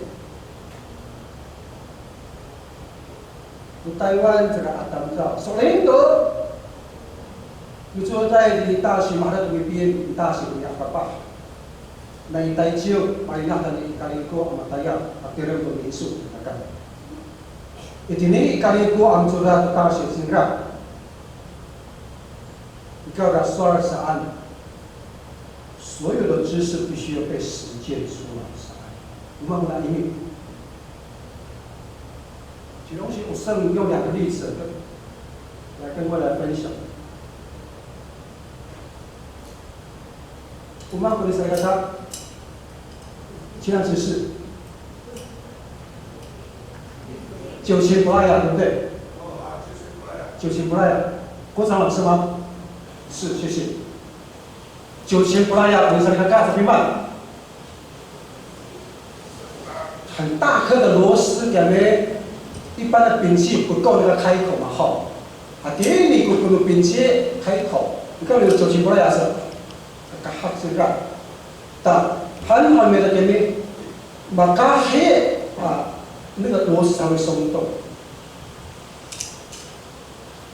O Taywan caka a tamdaw. So'elin to, micotay tini 大学 maherek to mipien, 大学 toni a kapah. Na i Tayciw, malinah tayni i Kaliko a matayal, patireng to miso, kaka. Itini i Kaliko a micodad to 大学 cingra. Ika ra sowal saan. 所有的知识必须要被实践出来。Saan. 我们来，请同学，我先用两个例子来跟各位来分享。我们回想一下，前两件事，九型不赖呀，对不对？九型不赖呀，国昌老师吗？是，谢谢。 九型不赖呀，我们上面看这边嘛，很大颗的螺丝，感觉一般的丙烯不够那个开口嘛，吼。啊，第一你不够丙烯开口，你看有九型不赖呀是，那个哈这个，但很很没的给你，马卡黑啊，那个螺丝才会松动。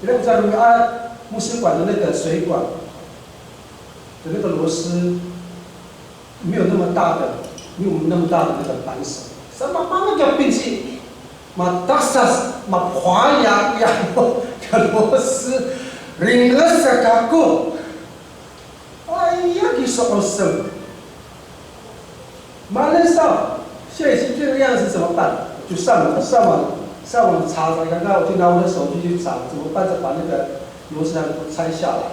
你看我在那个啊，牧师馆的那个水管的那个螺丝，没有那么大的，没有那么大的那个扳手。Sama banget ya pinsi. Matasas, mapwaya, ya, ya 螺丝, ringes sa kako. 哎呀，你说好深。马上上，现在已经这个样子怎么办？我就上网，上网，上网查查看，那我就拿我的手机去查，怎么办？再把那个螺丝拆下来，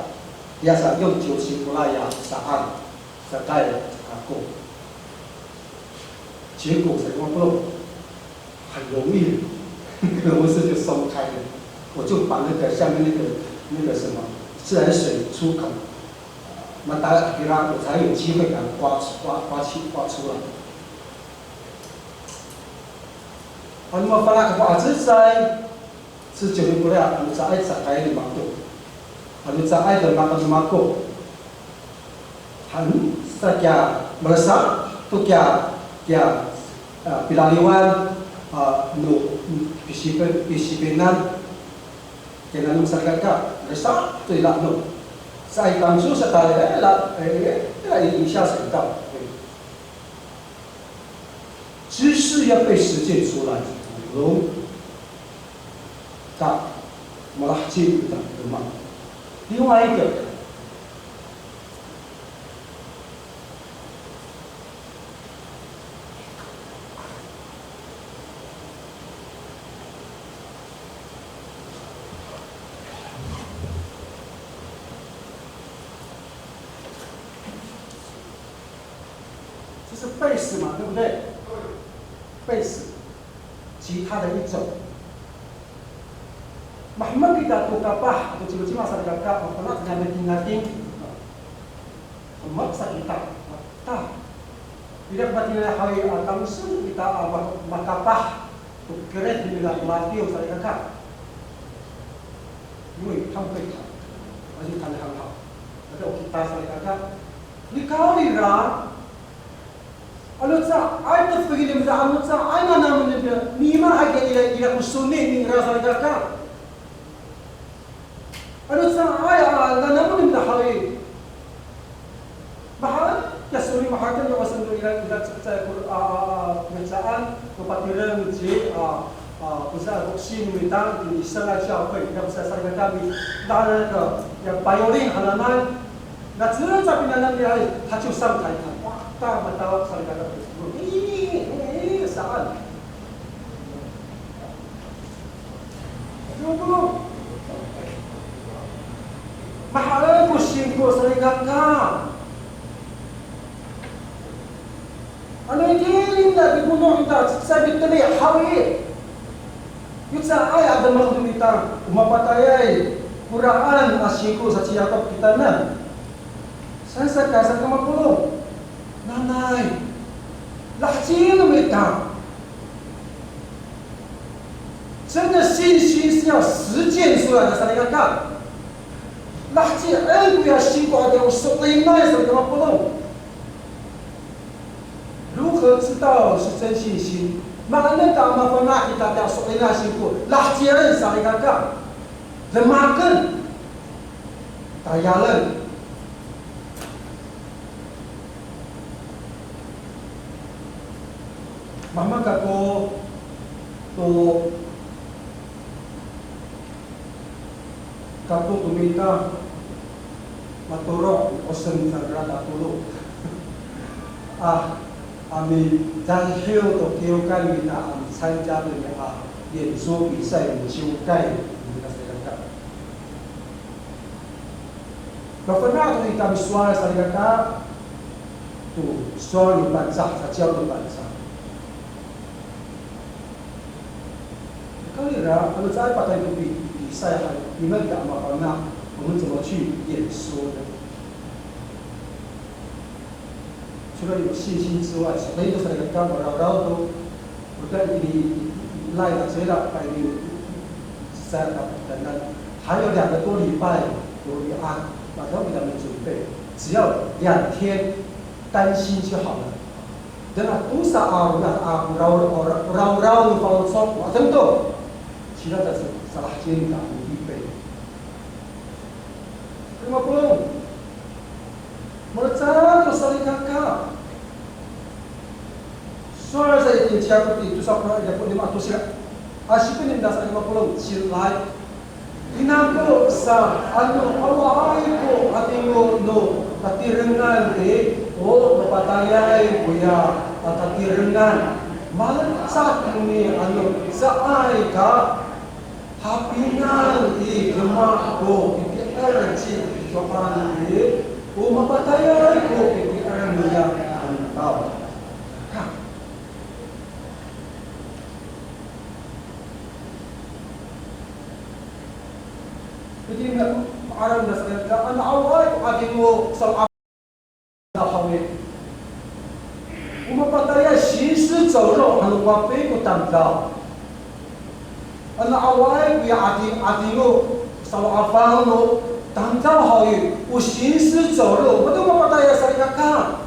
要想用九型不赖呀，saan，再盖，再过。结果什么不弄？ 很容易，螺丝就松开了。我就把那个下面那个那个什么自来水出口，那打开啦，我才有机会把它刮出刮刮去刮出来。Ano mafana' kako a cecay, 十九年过来，ano caay cecay ni mako, ano caay de mako ni mako. Han sa kiya malasa to kiya kiya a, pilaliwan a, no pisipen pisipenan kiya nanom salikaka malasa to ira no sa i tamso sa tali ira ira ira i siya sa ita. 知识要被实践出来，懂？Ka malaheci kita demak. 另外一个，这是 base 嘛，对不对？Base，吉他的一种。Mahemek kita to kapah, ato cimacima salikaka, mafana' to niyam i tingating. Hemek sa kita, ta. Ira ko matiniay haw i, a, tamsong kita, a, ma-, makapah to kired nira ko matiyo salikaka. 因为他们会弹，而且弹得很好。Ato kita salikaka, nikawrira, ano caay to fekilem sa, ano caay nanamen nira, nima ay ka ira, ira ko soni nira salikaka. Ano caay, a, nanamen nira haw i. Mahaen, ya soni mahaen ya 'osen to ira, ira cecay ko, a, a, a, mihecaan, ko patireng ci, a, a, ko sa, ko sini mitang, ni sa na siya, ko ira ko sa salikaka mi, na, na, na, ya violin hananay, na cecay pinangan nira, 他就上台弹，哇，大家都 salikaka, 咦，咦，咦，saan. Mahaen ko singko salikaka. Ano itini na pikono' ita, cecay piteli haw i. Yo caay a demak no mita, o mapatayay koraan a singko sa ciyakop kitanan. Saan sa ka, saan ka mapolong? Nanay, laheci no mita. 真的信心是要实践出来的，salikaka. Lahecien koya singko a tiya o so'elinay sa kama polong. 如何知道是真信心？Maanen ta mafana' kita tiya so'elinay singko, lahecien salikaka. Demaken. Tayalen. Mama kako to Kako to mita, matoro', osen sa kira tatolo. A, a midalhiw to kiwkay mita a micanca to niya a, 演说比赛 no ciwkay, mita salikaka. Mafana' to ita misowal salikaka, to sowal no Pangcah, caciyaw no Pangcah. Kira, ano caay patay to pi-, pisay han, 你们 a mafana', 我们怎么去演说呢？除了有信心之外，所以就是那个 rawraw to, 我在 ini, lain 的 sila, pa ini, sa, 等等，还有两个多礼拜，有 li'ad, 马上给他们准备，只要两天，担心就好了。 Dengan tosa a rongan a rawraw, rawraw no faloco', matengil to. Sila sa, salahecien ta a miipin. Lima polo'. Malecad to salikaka. Sowal sa i, tiya ko ti, tosa polo' ira ko lima to sila. A, sipin ningra sa lima polo', sila. Inako sa, ano awaay ko 'adingo no tatirengan i, o mapatayay koya a tatirengan. Malecad koni ano caay ka hapinang i demak ko pipi'er ci Yohan i, o mapatayay ko pipi'er noya a tamdaw. Ka. Itini ma'araw nira sa, ano awaay ko 'adingo sa haw i, o mapatayay, 行尸走肉 han no wati ko tamdaw. Ano awaay koya 'ading, 'adingo sa afang no tamdaw haw i, o 行尸走肉, mato mapatayay salikaka.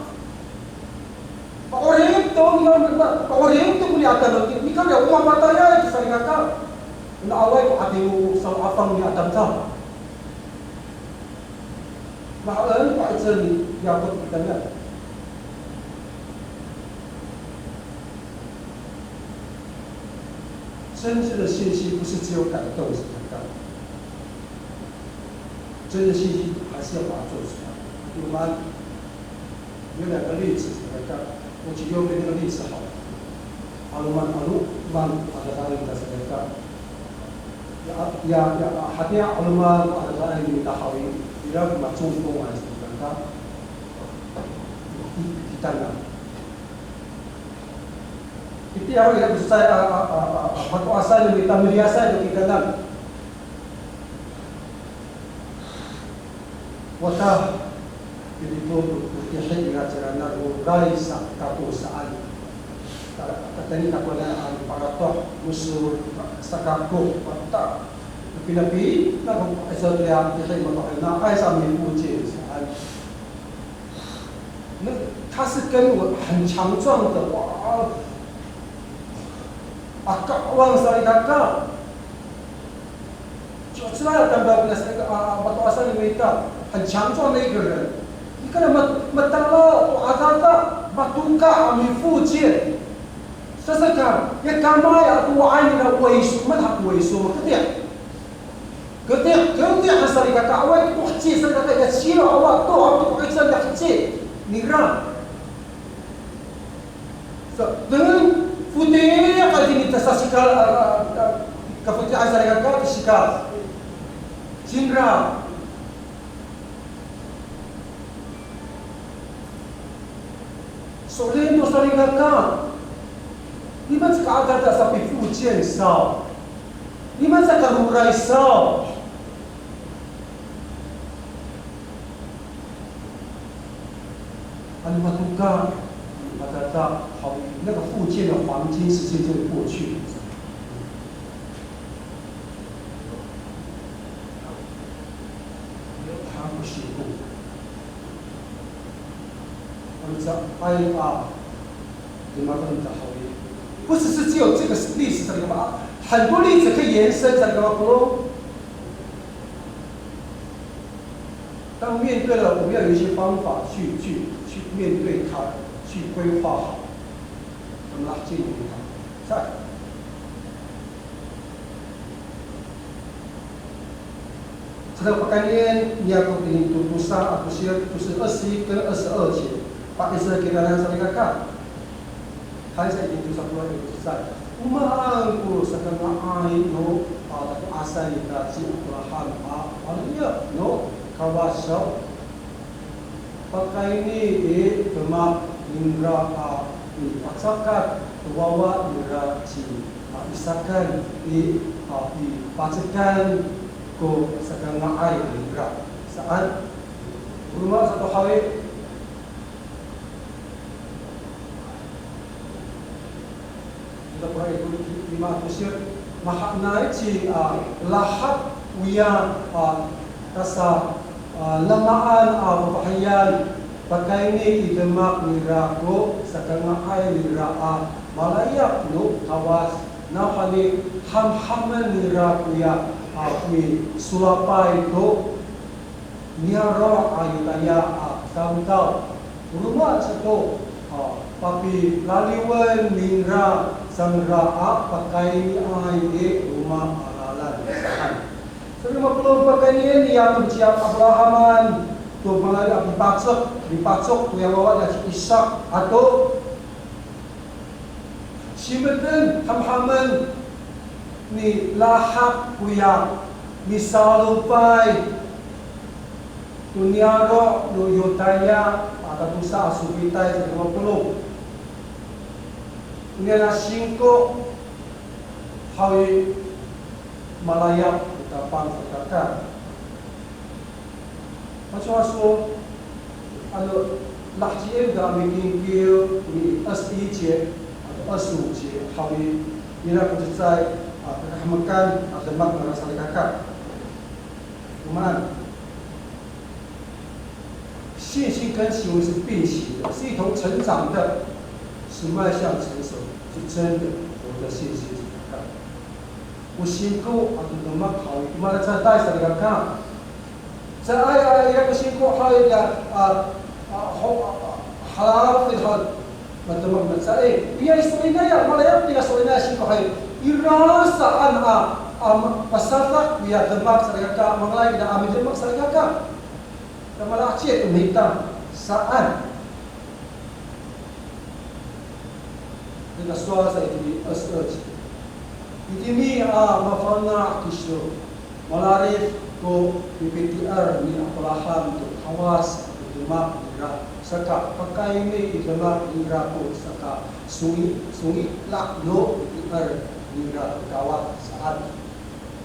Pa'orip to, ma-, ma-, pa'orip to koni a tamdaw, nika o mapatayay to salikaka. Ano awaay ko 'adingo sa afang ni a tamdaw. Mahaen ko 'icel ni Yakop kitanan. 真正的信心不是只有感动才能到，真正的信心还是要把它做出来。我们 有两个例子，我举右边那个例子好了。'Aloman 'aloman ko adadaay kita salikaka. Ya, ya, ya, hatiya 'aloman ko adadaay kita haw i, ira ko macongpong a salikaka. Kita na. Itiya ho ira ko cecay a, a, a, a, a, mato'asay no mita, miliyasay to kitanan. Wata, pilipot to tihi ira cira na roray sa kako saan. Ta-, tatayni takowanan a paratoh, mosor, sa kako, wata. Pinapi, na ko, sa tiya, tihi mato'asay, na, ay sa mipuci saan. 那他是跟我很强壮的，哇，啊，aka salikaka. 就知道 tamdaw ko na salikaka, a, a, mato'asay no mita, 很强壮的一个人。Nika ma-, matalaw to adada, matoka a mifoci. Saka, ya kamay ato wa'ay nira 萎缩, maan ko 萎缩, maketih. Ketih, ketih han salikaka, awaay ko heci salikaka, ya ciro awa to, awa to ko heci salikaka, heci nira. Sa, dengan foti' a itini ta sasikal, a, a, a, kafoti' han salikaka, sikal. Cingra. So'elin to salikaka. Niman caka adada sapifoci saw. Niman caka roray saw. Ano matoka, matata, 好，那个复健的黄金时间就会过去。Sa ay a, 不只是只有这个例子 salikaka, 很多例子可以延伸 salikaka. 当面对了，我们要有一些方法去去去面对它，去规划好。那么这一点，在 Saka pakaynien niya ko tini to tosa a tosir, tosa 二十一跟二十二节, pa'icel kitanan salikaka. Hay sa itini to sapolo a cecay. O maan ko sakanga'ay no, a, tato'asay ita ci Abraham a maliyap no Kawas saw. Pakayni i demak ningra a mipacakat to wawa nira ci, a, Isakan i, a, i pacekan ko sakanga'ay ningra saan. O roma sato haw i, Ita ko i, lima a tosir, mahaenay ci, a, Rahab oya, a, tasa, a, lamaan a fafahiyan, pakayni i demak nira ko sakanga'ay nira a malayap no Kawas, nawhani hamhamen nira koya, a, misolapay to niyaro' a Yotaya a tamdaw. O roma sato, a, papilaliwen ningra cangra a pakayniay i roma a lalan saan. Sa roma polong, pakaynien niya to ci Abrahaman to manga'ay a mipacok, mipacok toya wawa na ci Isak ato Simeten hamhamen ni Rahab koya misalopay to niyaro' no Yotaya a tatosa a sofitay sa lima polo'. Oniyan a singko haw i malayap ko tapang salikaka. Macowa so, ano, laheci ita a mikingkiw, ni 二十一节, ano, 二十五节 haw i, ira ko cecay a kakahemekan a demak nira salikaka. O maan, 信心跟行为是并行的，是一同成长的，是迈向成熟，是真的活的信心。O singko ato demak haw i, o maan a cecay salikaka. Caay a ira ko singko haw i, a, a, ho, a, a, halafin haw. Matemek na caay. Iya i so'elinay a, malayap nira so'elinay a singko haw i. Ira saan a, a, pasadak koya demak salikaka, mangalay kina a midemak salikaka. Ta malaheci to mita saan. Nika sowal sa itini 二十二节. Itini a mafana' kiso, mararid ko pipiti'er ni Abraham to Kawas to demak nira, saka pakayni i demak nira ko saka songi, songila' no piti'er nira to Kawas saan.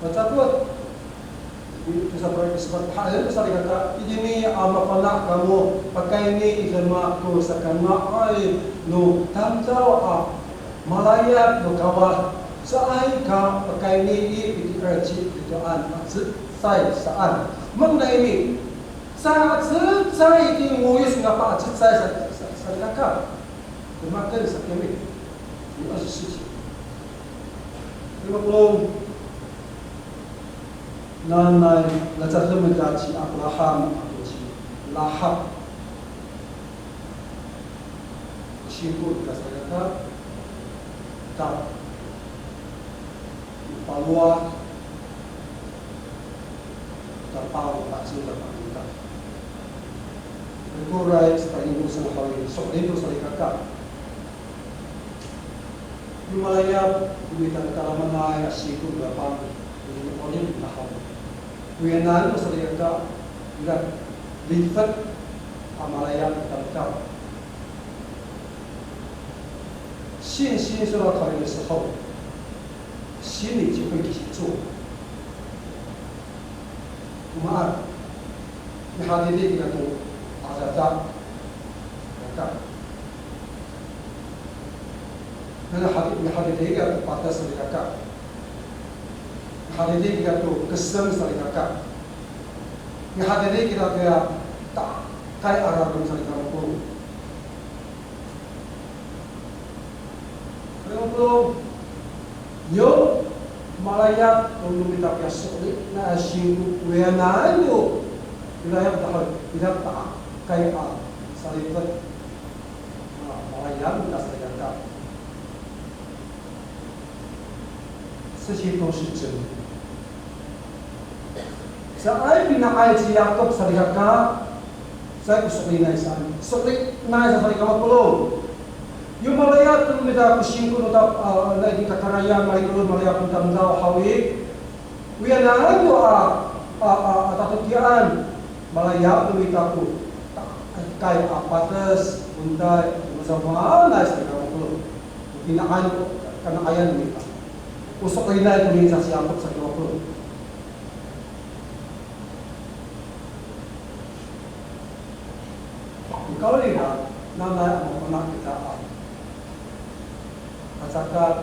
Macatot. Tosa polo' sepat, haen to salikaka, itini a mafana' kamo, pakayni i demak ko sakanga'ay no tamdaw a malayap no Kawas, caay ka pakayni i piti'er ci Kristoan a cecay saan. Mangnayni, sa cecay itini ngoyos ngapa a cecay sa, sa, salikaka. Demaken sa kami. Ni 二十四节. Lima polo'. Nanay, lacaden ita ci Abraham ato ci Rahab. Singko ita salikaka, ta, palowad, ta pang, ta cila, ta pang, ta. Ikoray, sa tayni no sangkawi, so, ito salikaka. Mimalayap ko mitalamanay a singko a pang, i 'orip no haw. Koyanan no salikaka, ira lifet a malayap a tamdaw. 信心受到考验的时候，心里就会去做。O maan, mihadidi kita to adada, kaka. Nana hadi, mihadidi kita to patas, kaka. Mihadidi kita to kesem, salikaka. Mihadidi kita to ya takay a rareng, salikaka. Yo, malayap to no mita piya so'elinay a singko, oyanan to, ira ya tahol, ira ta'akay a salifet. A, malayap no mita salikaka. 这些都是真的。Caay pina'ay ci Yakop salikaka, caay ko so'elinay saan. So'elinay sa salikaka mapolong. Yo malayap to no mita ko singko no ta, a, nai kakarayan, mahikolod, malayap no tamdaw haw i. Oyanan to a, a, a, a tatokian, malayap to no mita ko ta'akay a pates, kontay, masamaan sa salikaka mapolong. Pina'ay, kana'ayan no mita. O so'elinay to no mita ci Yakop salikaka mapolong. Nikawrira, nanay a mafana' kita a pacakat,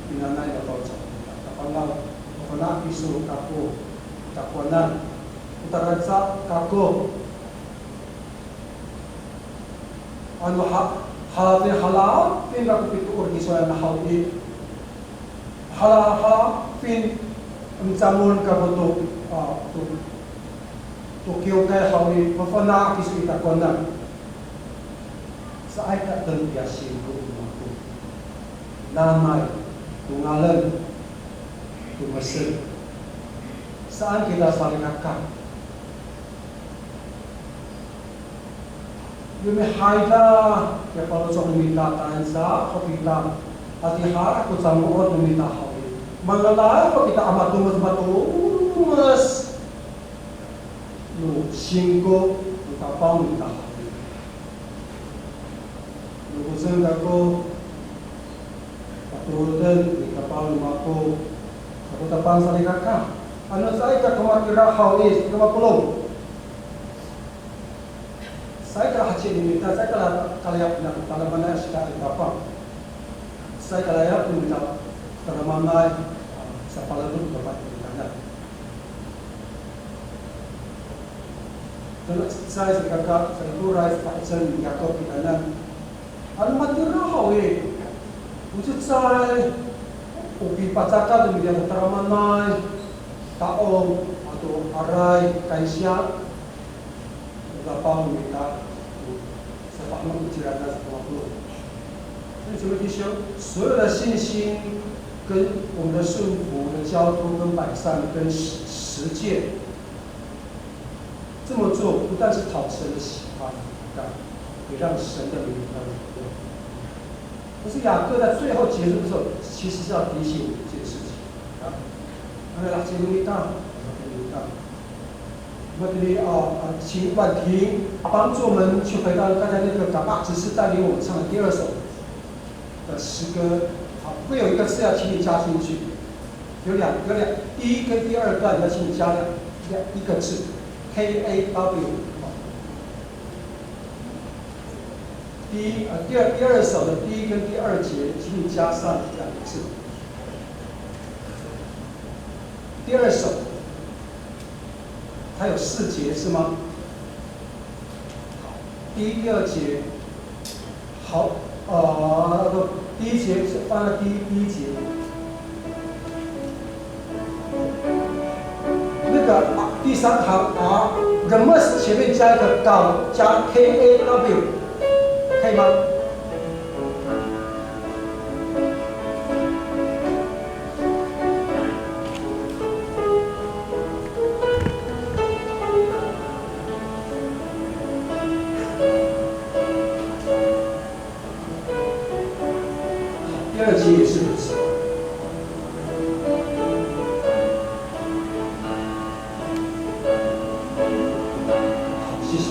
pinanay a faloco' kita. Tapangaw, mafana' kiso kako, takowanan, o taraca kako. Ano ha, halafin, halafin kako pitoor kiso a haw i. Hala, halafin a micamol kako to, a, to, to kiwkay haw i, mafana' kiso i takowanan. Caay ka ten piya singko no mako. Nanay, tongalen, tomesen. Saan kita salikaka. Yo mihaida, ya faloco' no mita taan sa, ho kita, adihay ko cango'ot no mita haw i. Mangalay ho kita a matomes, matomes no singko no Tapang no mita haw i. Yo ko saan kako, patoroden ni Tapang no mako, kako Tapang salikaka. Ano caay kako matira haw i, kako mapolong. Caay ka laheci no mita, caay ka la, kalayap no tadamaanay a sika i Tapang. Caay ka layap no mita tadamaanay, a, sapalalo no Tapang kitanan. Tona cecay, salikaka, salikoray, sapa'icel ni Yakop kitanan. Ano matira haw i, o cecay, o pipacakat no mita tadamaanay, ta'ong, ato aray, kansiya. Tapang no mita, sa pahemang ko cira na sa pangapolo. 所以请问弟兄，所有的信心跟我们的顺服的交托跟摆上跟实，实践，这么做不但是讨神的喜欢，也让神的名得到荣耀。可是雅各在最后结束的时候，其实是要提醒我们一件事情啊，那个拉杰路米大，拉杰路米大。 那这里啊，啊，请婉婷帮助我们去回到刚才那个Kapa执事带领我们唱的第二首的诗歌。好，会有一个字要请你加进去，有两，有两，第一跟第二段要请你加两，两，一个字，K A W。第一，呃，第二，第二首的第一跟第二节，请你加上两个字。第二首。 它有四节是吗？好，第一、第二节，好，呃，不，第一节是放在第一，第一节。那个，啊，第三行啊，remes 前面加一个 kaw，加 K A W，可以吗？ 第二节也是如此。好，谢谢。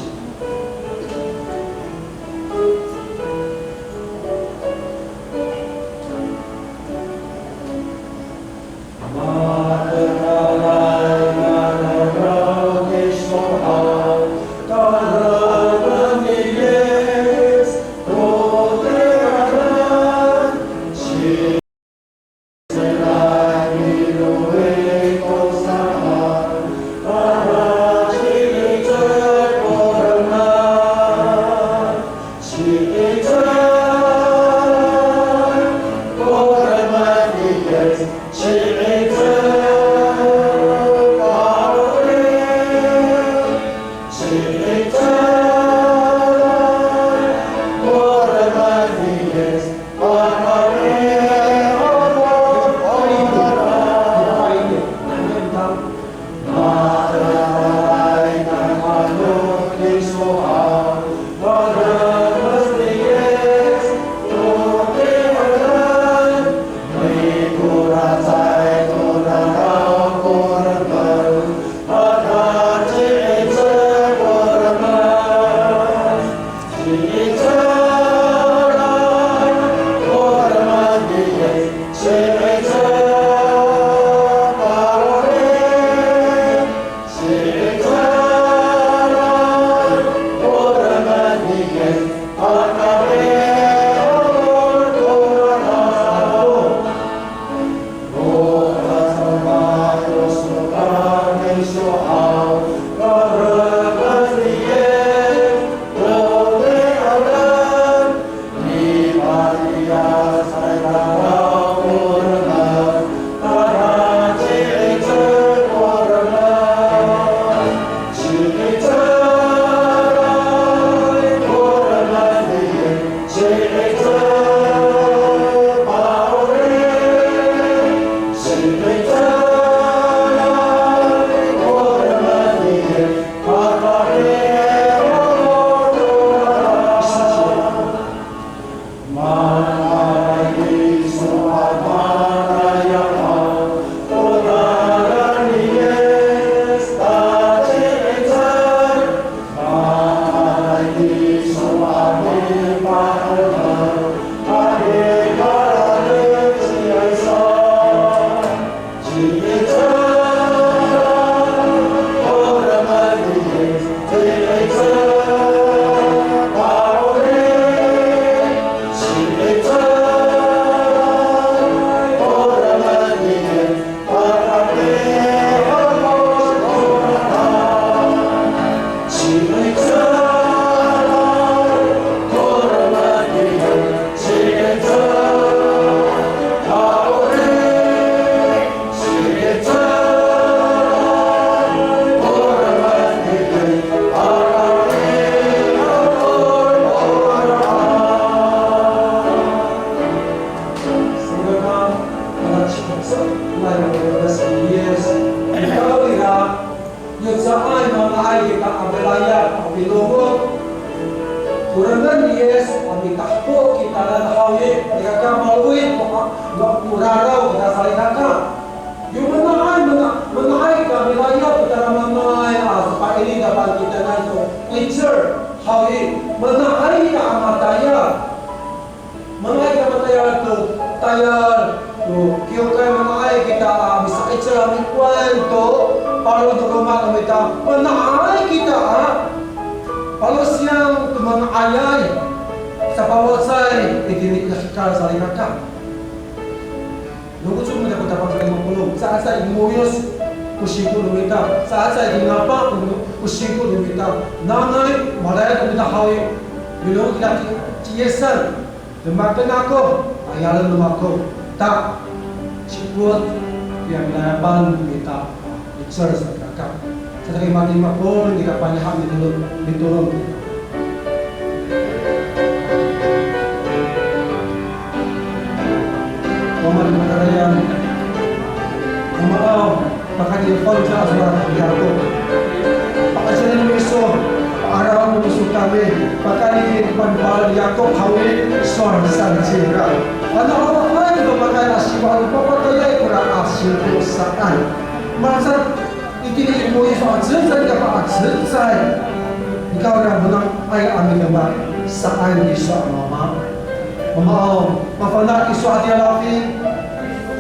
Ikaw ira, yo caay manga'ay kita a milayap a pinokok. O rengeden ni Yis a mitahpo kitanan haw i, nika ka malowi ko a, ko raraw kita salikaka. Yo manga'ay, manga-, manga'ay kita milayap kita manga'ay a, sapaini dapan kitanan to 'icel haw i, manga'ay kita a matayal. Manga'ay kita matayal to, tayal to kiwkay, manga'ay kita a misa'icel a mikowan to paro to loma' no mita, manga'ay kita a palosiyang to manga'ayay, sapawacay itini i hekal salikaka. Longocok mita ko tapang saka lima polo', saka sa i moyos ko singko no mita, saka sa i ngapa ko singko no mita, nanay malayap no mita haw i, milongoc kita ci, ci Yisan. Demaken ako, ayalen no mako, ta, sikot, ya milayapan kita, 'icel salikaka. Sa tayra i matini mapolong, nika paniha mitolon, mitolon. Wama ni matarayan, Wamaaw, pakayni i fangcal a sowal ni Yakop. Pakayni miso, pa'arawan no miso kami, pakayni i fangcal ni Yakop haw i, sowal saan cira. Ano awaay to pakayni a sowal, papatayay kora a singko saan. Mansa, itini i moyos a cecay, nika pa'acecay. Nika ora menang ay a midemak saan kiso a mama. Mama aw, mafana' kiso a tiyalafin.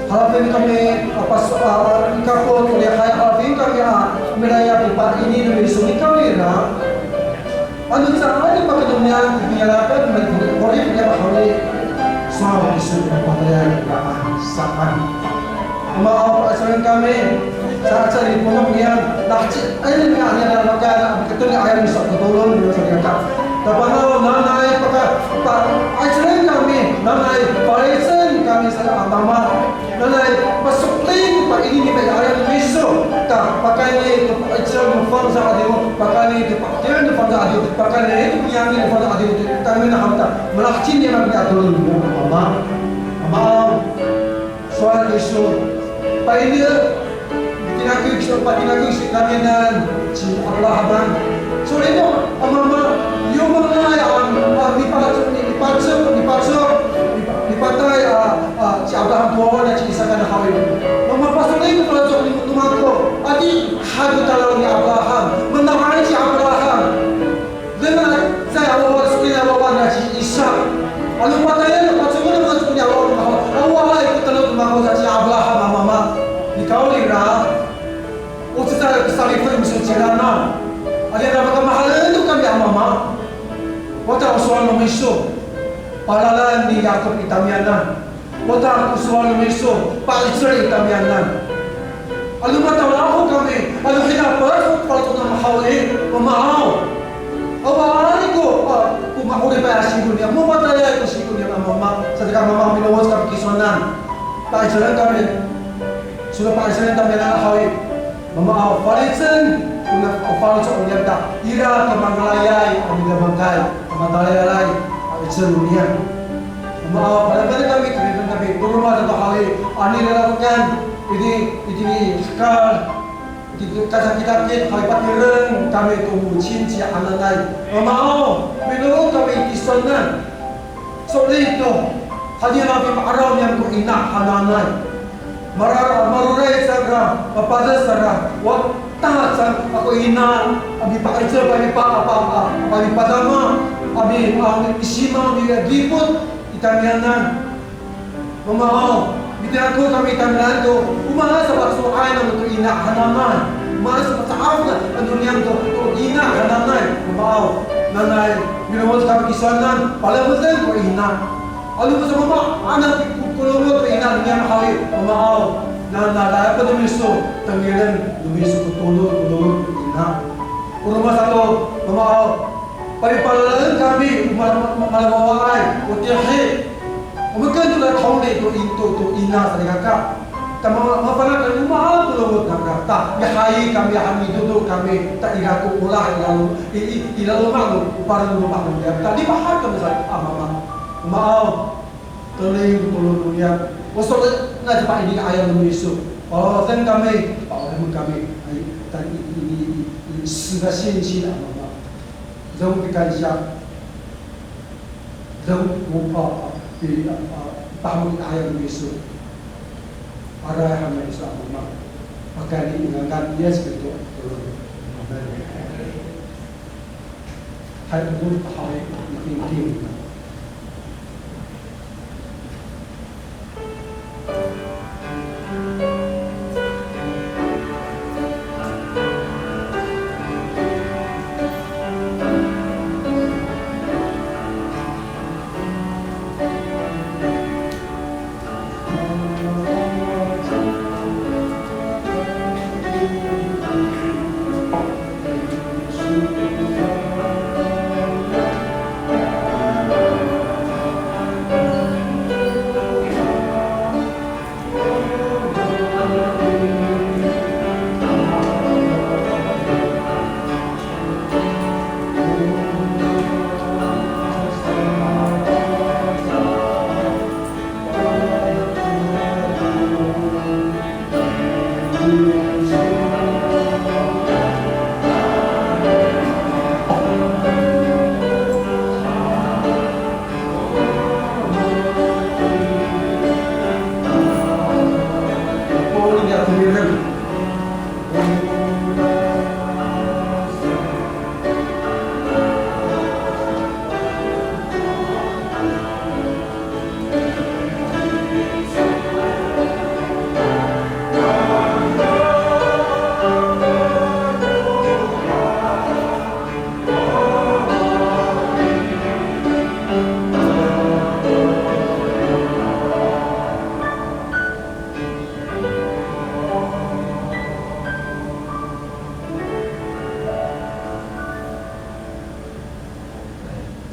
Halafin kami, a, pas, a, a, ikapot, o lihay halafin kami, a, milayap i pa'ini no miso, nika ira. Ano caay pakanonian, miyalakan, miyalakan, 'orip, miyalakan, hawli. Sowal kiso, papatayay kora a saan. Mama aw, pa'acoren kami, saka sa i ponok niyam, laheci, ay, niya, niya, niya, maka, na, makaton niya, ayam, sa, katolon, niya, sa, niya, ka. Tapang aw, nanay, paka, pa, pa'acoren kami, nanay, pa'acoren kami, sa, a, mama, nanay, Pakayni to pa'icel no fangcal a dimo'ot, pakayni to pa'icel no fangcal a dimo'ot, pakayni to niyam no fangcal a dimo'ot, tamiyanan haw ta, malaheci niyam a tolon no Mama. Mama, sowal kiso, pa'ini, patinako kiso, patinako kiso tamiyanan ci Abrahaman. So'elin to, a Mama, yo manga'ay a, a, nipacok, ni-, nipacok, nipacok, nipa-, nipatay, a, a, ci Abraham to wawa nira ci Isak haw i. Mama, paso'elin ko faloco' no mako, adihay ko talaw ni Abraham, mana'ay ci Abraham. Deng a, caay a wawa, so'elin a wawa nira ci Isak. Ano patayen, pacoken a faloco' ni a wawa, awaay ko talaw no mako sa ci Abraham a Mama. Nikawrira, o cecay ko salifet miso ciraan. Adihay a makamahalen to kami a Mama. Wata o sowal no miso, palalan ni Yakop i tamiyanan. Wata ko sowal no miso, pa'icel i tamiyanan. Ano matala ho kami, ano hinapet ko faloco' namo haw i, Mama aw. Awaay ko, a, ko ma'oripay a singko niyam, mapatayay ko singko niyam a Mama, saan ka Mama milowad kami kisowanan. Pa'icelen kami, sowal pa'icelen tamiyanan haw i. Mama aw, falicen, ona, o faloco' niyam ta, ira ko mangalayay a midamangkay, a matayalay a 'icel niyam. Mama aw, palalan kami, kami, kami, to roma sato haw i, ano i lalawekan, itini, itini i hekal, itini i kasakitakit, haw i, patireng kami to 母亲节 hananay. Mama aw, milowad kami kisowanan. So'elin to, hatira pima'araw niyam ko ina hananay. Mara-, maroray cangra, mapades cangra, wata cangra ko ina, a mipa'icel, a mipa-, a pa-, a, a mipadama, a mi-, a misimaw, midipot i tamiyanan. Mama aw, mitinako kami i tamiyanan to, o maan sa paso'ay namo to ina hananay, o maan sa paca'of no niyam to, to ina hananay, Mama aw, nanay, milowad kami kisowanan, palemeden ko ina. Ano ko sa Mama, ano ko, ko longoc to ina niyam haw i, Mama aw, na, na, layapen no miso, tengilen no miso ko tolo, ko longoc to ina. O roma sato, Mama aw, palipalalen kami, o ma-, ma-, malamawaay, o tihi. O meken to la tawli to in-, to, to ina salikaka. Ta ma-, mafana' kami, o maan ko longoc nangra. Ta, mihayi kami, ha midodo kami, ta ira ko olah i lalo-, i, i, i laloma' no, o paro no loma' no niyam. Ta lipahak kami sa, a Mama. Mama aw, tolin ko tolo no niyam. O sowal nira, pa'ini ayaw no miso. O, ten kami, pa'orem kami. Ay, ta i, i, i, i, i, saka sinsin a Mama. Deng pikansiya. Deng ko, a, a, pi, a, a, pahamon i ayaw no miso. Aray han no miso a Mama. Pakayni i ngangan ni Yis Kristo. Amen. Hay, o, hay, tingting.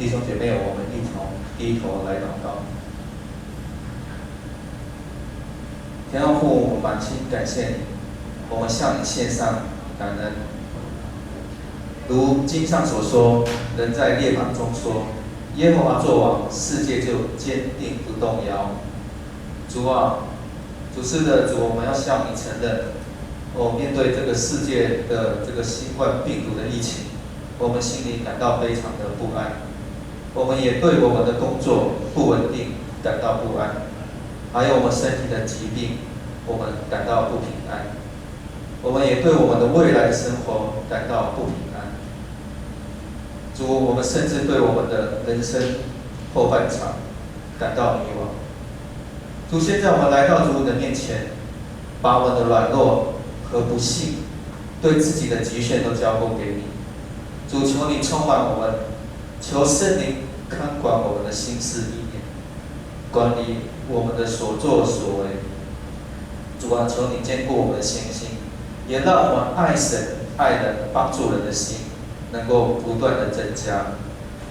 弟兄姐妹，我们一同低头来祷告。天父，我们满心感谢你，我们向你献上感恩。如经上所说，人在列邦中说，耶和华作王，世界就坚定不动摇。主啊，主是的，主，我们要向你承认，哦，面对这个世界的这个新冠病毒的疫情，我们心里感到非常的不安。我们也对我们的工作不稳定感到不安，还有我们身体的疾病，我们感到不平安。我们也对我们的未来的生活感到不平安。主，我们甚至对我们的人生后半场感到迷惘。主，现在我们来到主你的面前，把我们的软弱和不幸，对自己的局限都交付给你。主，求你充满我们，求圣灵看管我们的心思意念，管理我们的所作所为。主啊，求你坚固我们的信心，也让我们爱神、爱人、帮助人的心能够不断的增加，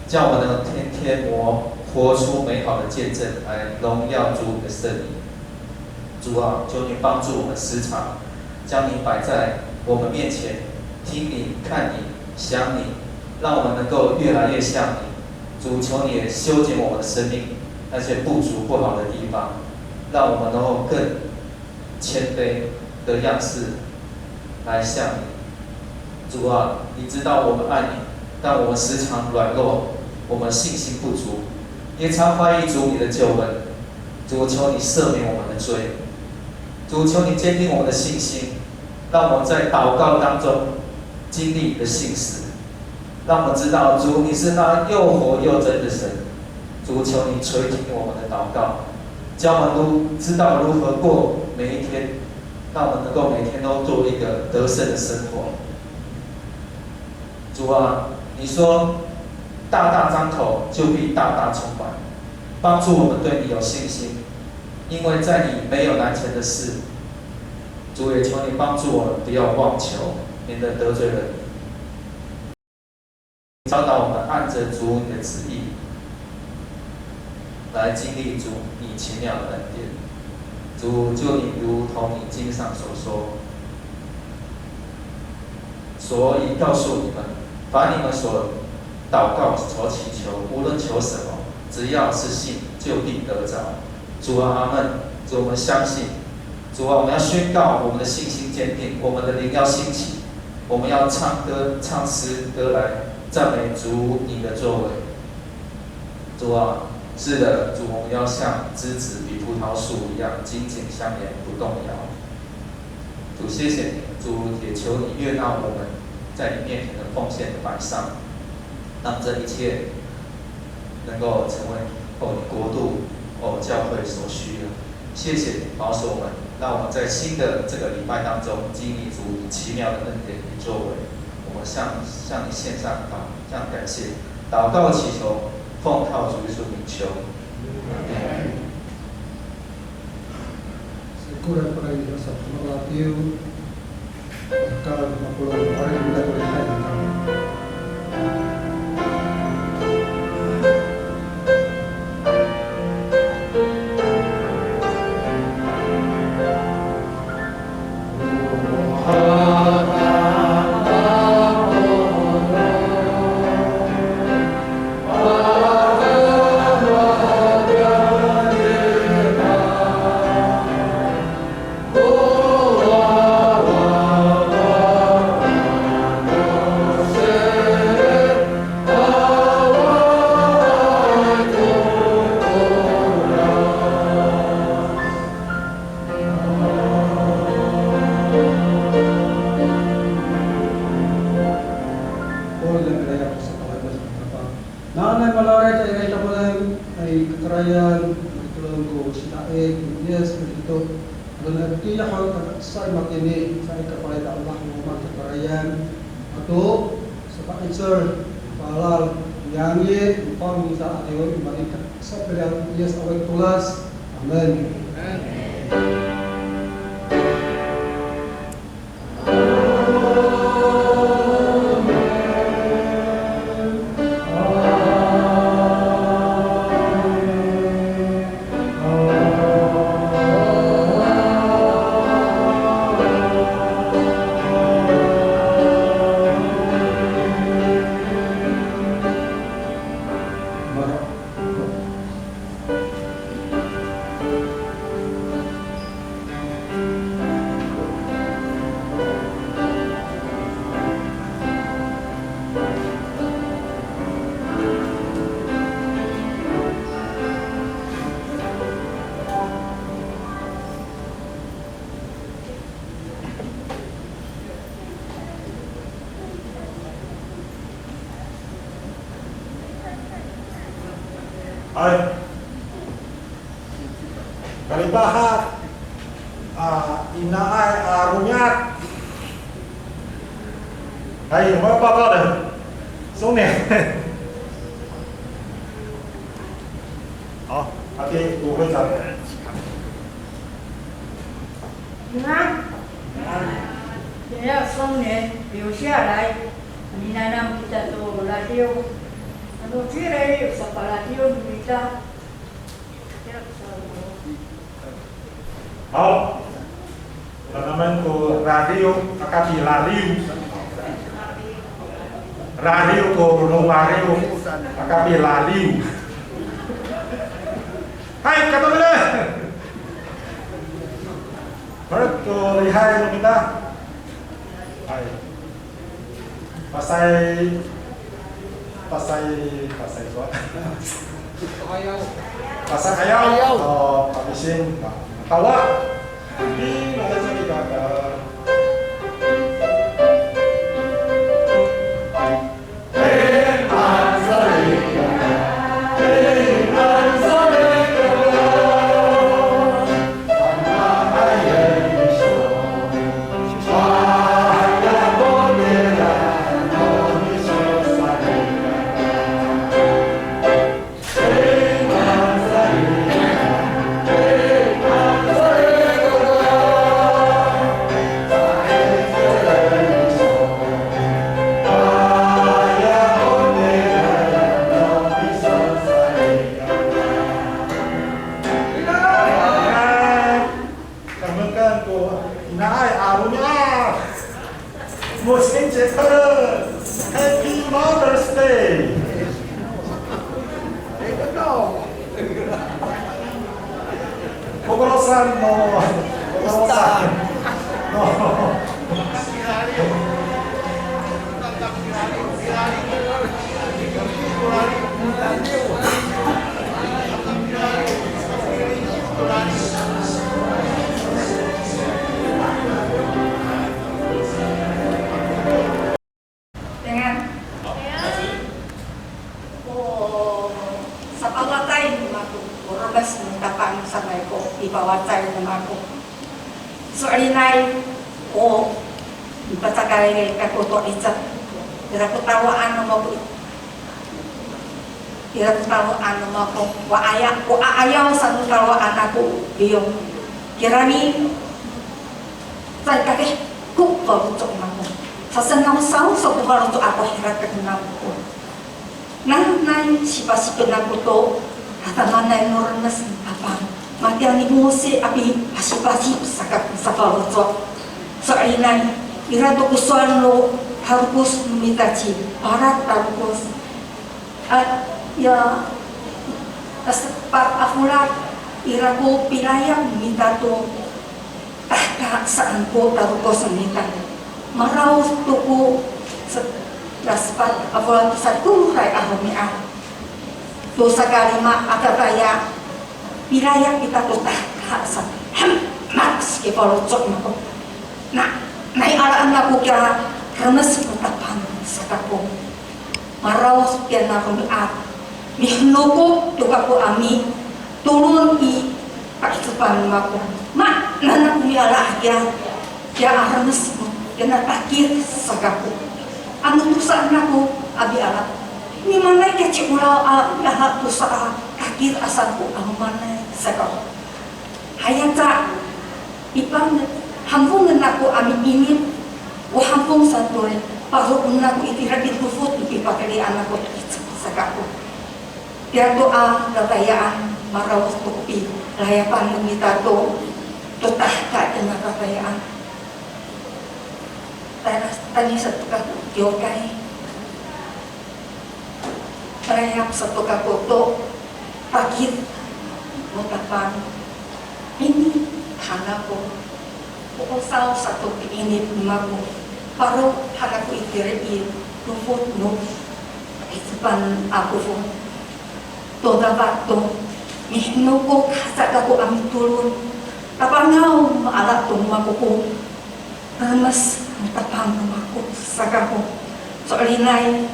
叫我们能天天活活出美好的见证，来荣耀主你的圣名。主啊，求你帮助我们时常将你摆在我们面前，听你、看你、想你，让我们能够越来越像你。主，求你也修剪我们的生命那些不足不好的地方，让我们能够更谦卑的样式来像你。主啊，你知道我们爱你，但我们时常软弱，我们信心不足，也常怀疑主你的救恩。主，求你赦免我们的罪。主，求你坚定我们的信心，让我们在祷告当中经历你的信实，让我们知道主你是那又活又真的神。主，求你垂听我们的祷告，叫我们都知道如何过每一天，让我们能够每天都做一个得胜的生活。主啊，你说大大张口就必大大充满，帮助我们对你有信心，因为在你没有难成的事。主，也求你帮助我们不要妄求，免得得罪了你。教导我们按着主你的旨意来经历主你奇妙的恩典。主，就你如同你经上所说，所以告诉你们，凡你们所祷告、所祈求，无论求什么，只要是信，就必得着。主啊，阿们。主，我们相信。主啊，我们要宣告我们的信心坚定，我们的灵要兴起，我们要唱歌、唱诗歌来赞美主你的作为。主啊，是的，主，我们要像枝子比葡萄树一样紧紧相连，不动摇。主，谢谢你。主，也求你悦纳我们在你面前的奉献的摆上，让这一切能够成为，哦，你国度，哦，教会所需的。谢谢你保守我们，让我们在新的这个礼拜当中经历主你奇妙的恩典与作为。我们向，向你献上祷，向感谢，祷告祈求，奉靠主耶稣名求。Amen. Nanay malaray ta ira i tapangan, ay kakarayan, malitolon ko sidaay ni Yis Kristo. Ano natiya haw ta sa i matini, sa i kapalay ta Allah no Wama kakarayan. Ato, sapa'icel, palal, yangi, pangisa, adiway, malika. Sa pilihan Yis awa i tolas. Amen. Amen. Hay. Kalipahak a inaay a romi'ad. Hay, 我要报告了。松年。好，阿弟，我会长。 Dengan, ya, sowal, 留下来, minanam kita to radiw. Ano cira i, saparadiw no mita. Haw. Tanamen ko radiw, aka pilaliw. Radiw ko lowariw, aka pilaliw. Hay, kato mira. Maro' to lihay no mita. Hay. Pasay, pasay, pasay so. Pasay ayaw. Ayaw. O, pamisin. Tawa. Di, mala sa kita. Kamekan ko inaay a romi'ad. Muslim Jepang. Happy Mother's Day. Kokorosan no, kokorosan no. Dengan. O, sapawacay no mako, o remes no Tapang sanay ko pipawacay no mako. So'elinay, o, pacakay kako to 'icep. Ira ko talo'an no mako, ira ko talo'an no mako, o a'ayaw, o a'ayaw sa no talo'an ako, biyo. Kirami, caay kakahko faloco' nako. Sasenawsaw sa ko faloco' ako hiratek nako. Nanay sipasipen ako to, tadamaanay no remes ni Tapang. Matiya ni Mose a pipasipasip sa kako sa faloco'. So'elinay, ira to ko sowal no tarokos no mita ci Parat tarokos. A, ya, a sepat a folad, ira ko pilayap no mita to tahka saan ko tarokos no mita. Maraod to ko se-, a sepat a folad to satikoray a romi'ad. To sakalima a dadaya, pilayap kita to tahka sa, hemek sa ko faloco' nako. Na, nai alaan ako kiya remes no Tapang sa kako. Maraod kiya na romi'ad, mihenokok to kako a mitolon i pa'icepan no mako. Maanen ako miala kiya, kiya a remes no, kiya na takid sa kako. Ano tosa nako a miala. Mimaanay kiya ciolaw a miala tosa a takid asa ko a mimaanay sa kako. Hayaca, ipan, hanfongen ako a miinip, o hanfong sato i, paroen ako itira i tofot no pipatelian ako to 'icep sa kako. Tiya to a dadayaan, maraod to ko pilayapan no mita to, to tahka i, na dadayaan. Tayni, tayni sato kako kiwkay. Rayap sato kako to takid no Tapang. Ini han ako. O 'osaw sato piinip no mako. Paro han ako itira i tofot no 'icepan ako. To dafa to, mihenokok haca kako a mitolon. Tapangaw maala to no mako ko remes no Tapang no mako sa kako. So'elinay,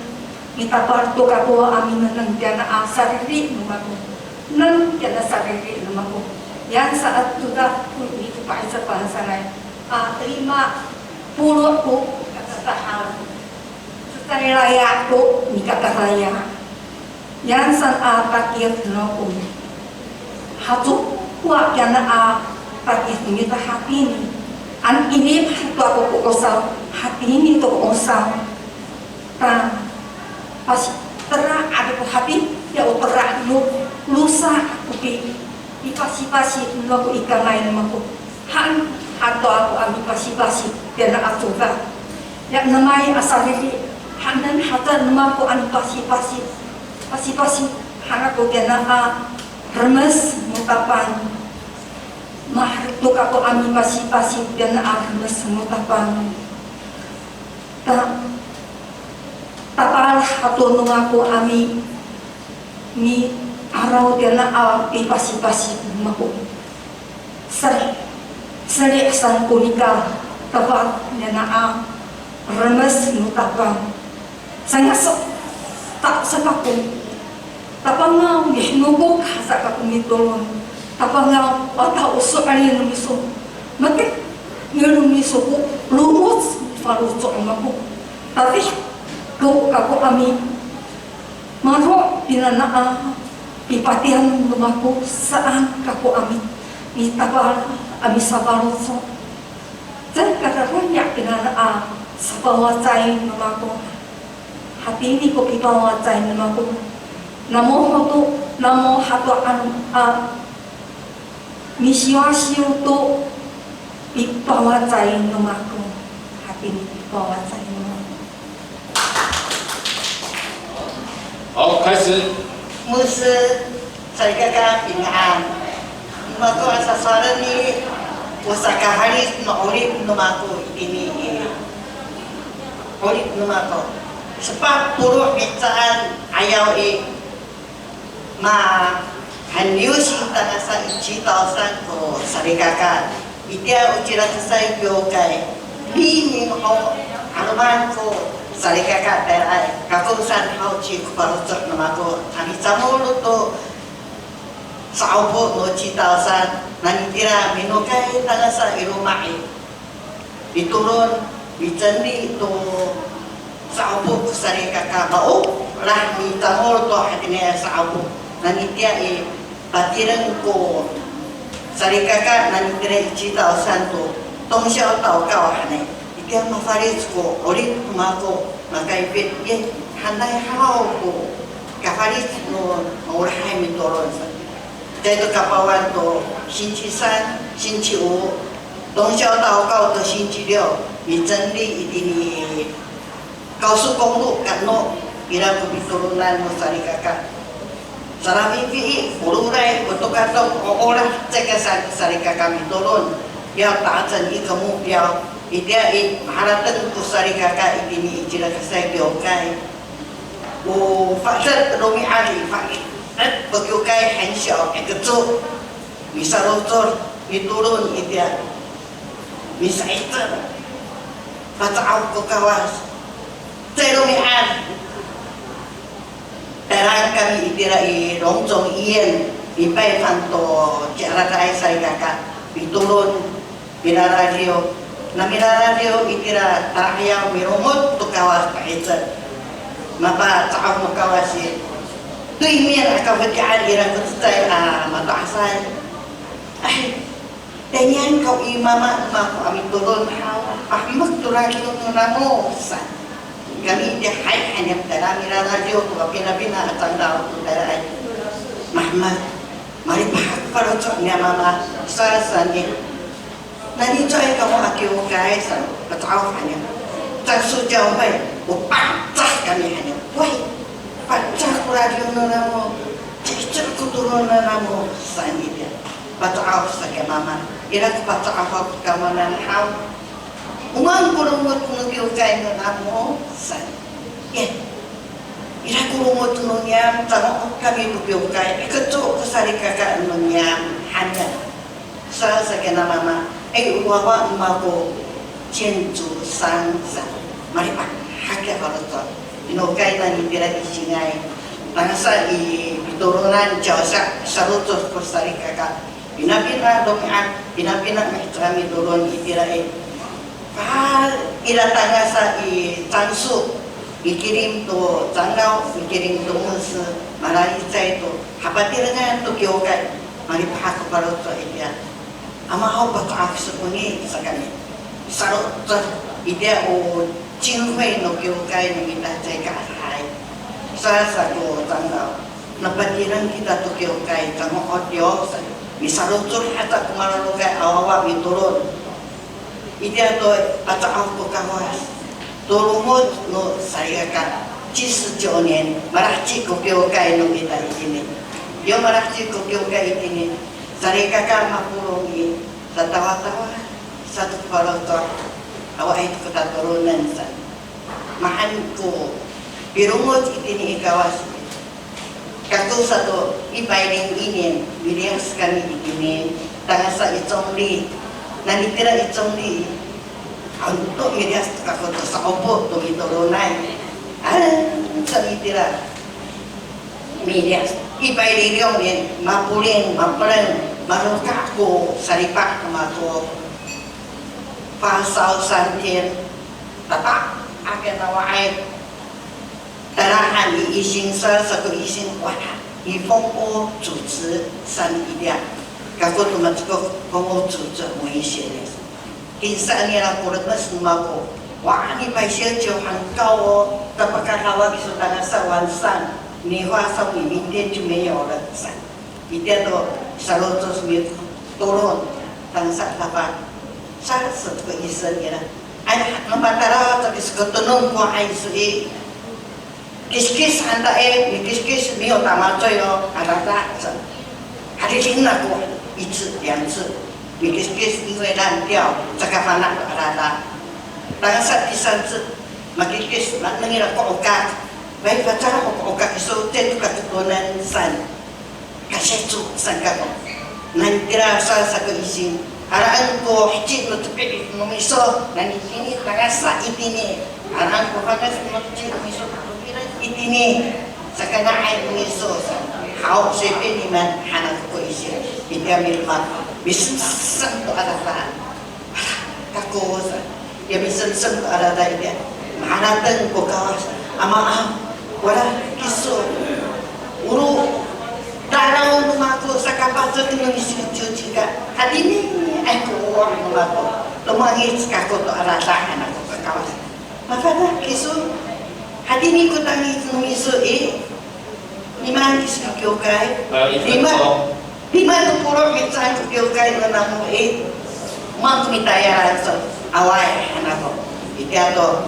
mitapal to kako a minengneng kiyana a sariri no mako. Nan kiyana sariri no mako. Yan sa a codad ko niko pa'icel Pangcahay a lima polo' ko katatahal. Cecay laya' to nika kalaya. Yan saan a takid no mako. Hacowa kiyana a takid no mita hatini. Ano inip to ako ko 'osaw, hatini to ko 'osaw. Ta, pas tera' ako ko hatini, ya o tera' no losa ako pi, pipasipasi no mako i kangay no mako. Han, han to ako a mipasipasi, kiyana a codad. Ya namay a sariri, hanen haca no mako a mipasipasi, pasipasi, han ako kiyana a remes no Tapang. Maherek to kako a mipasipasi, kiyana a remes no Tapang. Ta, tapal hato no mako a mi, mi'araw kiyana a pipasipasi no mako. Seli', seli' saan ko nika tafad niyana a remes no Tapang. Sanga sa, ta, sa kako. Tapangaw, mihenokok sa kako mitolon. Tapangaw, wata o so'elin no miso. Matek, ngelo miso ko longoc, faloco' no mako. Tafih ko kako a mi, maro' pinanaa, pipatiyan no mako saan kako a mi, mitapal a misafaloco'. Caay ka raraya' pinanaa, safawacay no mako. Hatini ko pipawacay no mako. Namo hato, namo hato ano a misiwasiw to pipawacay no mako. Hatini pipawacay no mako. 好，开始。牧师，salikaka pingan. No mako a sasowalen i, o sakafalic no 'orip no mako itini i. 'Orip no mako. Sepat polo' mihecaan 'ayaw i, ma, han liw singtangasa i citaw saan ko salikaka. Itiya o cila kesay kiwkay. Miming ho, 'aloman ko salikaka tayraay. Kako saan haw ci ko faloco' no mako. A micamol to sa'opo no citaw saan. Nanitira minokay tangasa i loma' i. Mitolon, micenli to sa'opo ko salikaka, maolah micamol to hatiniay a sa'opo. Nanitiya i, patireng ko salikaka, nanitira i citaw saan to, tongsiyaw tawkaw hanay. Itiya mafalic ko 'orip no mako, makaipit i, hanay haw ko kafalic no maolahay mitolon sa. Caay to kapawan to, singci san, singci o, tongsiyaw tawkaw to singci liw, micenli itini i 高速公路 kano, ira ko mitolonan no salikaka. Salafifii, o roray, o tokatong, o olah, caay ka sa-, salikaka mitolon. Ya ta'acen i ko mopiyaw, itiya i, maharateng ko salikaka itini i cila kesay kiwkay. O fa'edet romi'ad i, fa'edet ko kiwkay, hansiyaw, ikeco. Misalocor, mitolon itiya. Misa'icel. Paca'of ko Kawas. Caay romi'ad. Tayra kami itira i 荣总医院, i 拜访 to ci'aradaay salikaka. Mitolon, miraradiw. Na miraradiw itira tala'ayaw, milongoc to Kawas pa'icel. Mapaca'of no Kawas i. 对面 a kafoti'an ira ko cecay a mato'asay. Ay, taynian kaw i mama no mako a mitolon haw, pahemek to radiw no namo sa. Kami itiya hay han niyam, tayra miraradiw ko papinapina a tamdaw to tayraay. Mahemek, malipahak faloco' niya mama, sa saan i. Nani caay kamo a kiwkay sa, paca'of han niyam. Caay so caay, o pacah kami han niyam. Way, pacah ko radiw no namo, ci'icel ko tolon no namo, saan itiya. Paca'of sa kiya mama. Ira ko paca'of ako kamanan haw. O maan ko longoc no kiwkay no namo, saan. Eh, ira ko longoc no niyam, cango'ot kami ko kiwkay, ikeco ko salikaka no niyam, han niyam. Saan sa kiya mama, ay, o wawa no mako, 建筑商 sa, malipahak kiya faloco'. Minokay nani tira i singay. Tangasa i, i Tolonan caay sa, saloco' ko salikaka. Pinapina romi'ad, pinapina mihecaan mitolon itira i. Pa, ira tangasa i Cangso, mikilim to 长老, mikilim to 牧师, malalicay to, hapatirengan to kiwkay, malipahak ko faloco' itiya. Ama aw, pato'as ko ni, saka ni. Saloco' itiya o 浸会 no kiwkay no mita caay ka adihay. Sa, sa ko 长老, napatireng kita to kiwkay, cango'ot yo, sa. Misaloco' haca ko malolokay a wawa mitolon. Itiya to, pato'as ko Kawas. To longoc no salikaka, 七十九年, malaheci ko kiwkay no mita itini. Yo malaheci ko kiwkay itini, salikaka mapolong i, satawatawa sato ko faloco', awaay to ko tatolonen sa. Mahaen ko pilongoc itini i Kawas. Kako sato, 一百零一年, miliyas kami itini, tangasa i 总理. Nani tira i 总理, anto miliyas to kako to sa'opo to mitolonay. Ano sa nitira miliyas. 一百零六年, mapoling, mapeleng, maloka' ko salipah no mako. 发烧三天, tata'ak a nawa'ay. Tala han i 医生 sa, sa ko 医生, wa, 你蜂窝组织 san itiya. Kako to macekok, 蜂窝组织 危险 desu. Kinsa nira ko remes no mako, wa, 你白血球很高哦, ta pakarawa kiso tangasa 晚上, 你发烧你明天就没有了 san. Itiya to saloco' mitolon, tangasa tapa. Sa, sa ko 医生 ira. Ay, no matala, tapi sa ko tonong ko ay so i. Kiskis han ta i, mikiskis 没有打麻醉哦, adada sa. Haliling ako, 一次两次, mikiskis 因为烂掉, caka fana' to adada. Tangasa 第三次, makiskis, manengil ako 'okak. Bay, facal ako 'okak, iso, to katotonan san. Kasicu san kako. Nani tira sa, sa ko 医生. Alaen ko heci no tepi no miso, nani tini tangasa itini. Alaen ko fangas no heci no miso, itini. Sakana'ay no miso sa. Haw, 随便你们, han ako ko 医生. Itiya midemak, misemsem to adada. Kako sa, ya misemsem to adada itiya. Maharateng ko Kawas, Ama aw, wala kiso. Oro, daraw no mako, sakapacek no miso i ciwcika. Hatiniay ko owah no mako. Tomangic kako to adada han ako ko Kawas. Mafana' kiso. Hatini ko tangic no miso i. Nimaan kiso kiwkay? Nima, nima to polo' mihecaan ko kiwkay no namo i, maan ko mitayalan so, awaay han ako. Itiya to,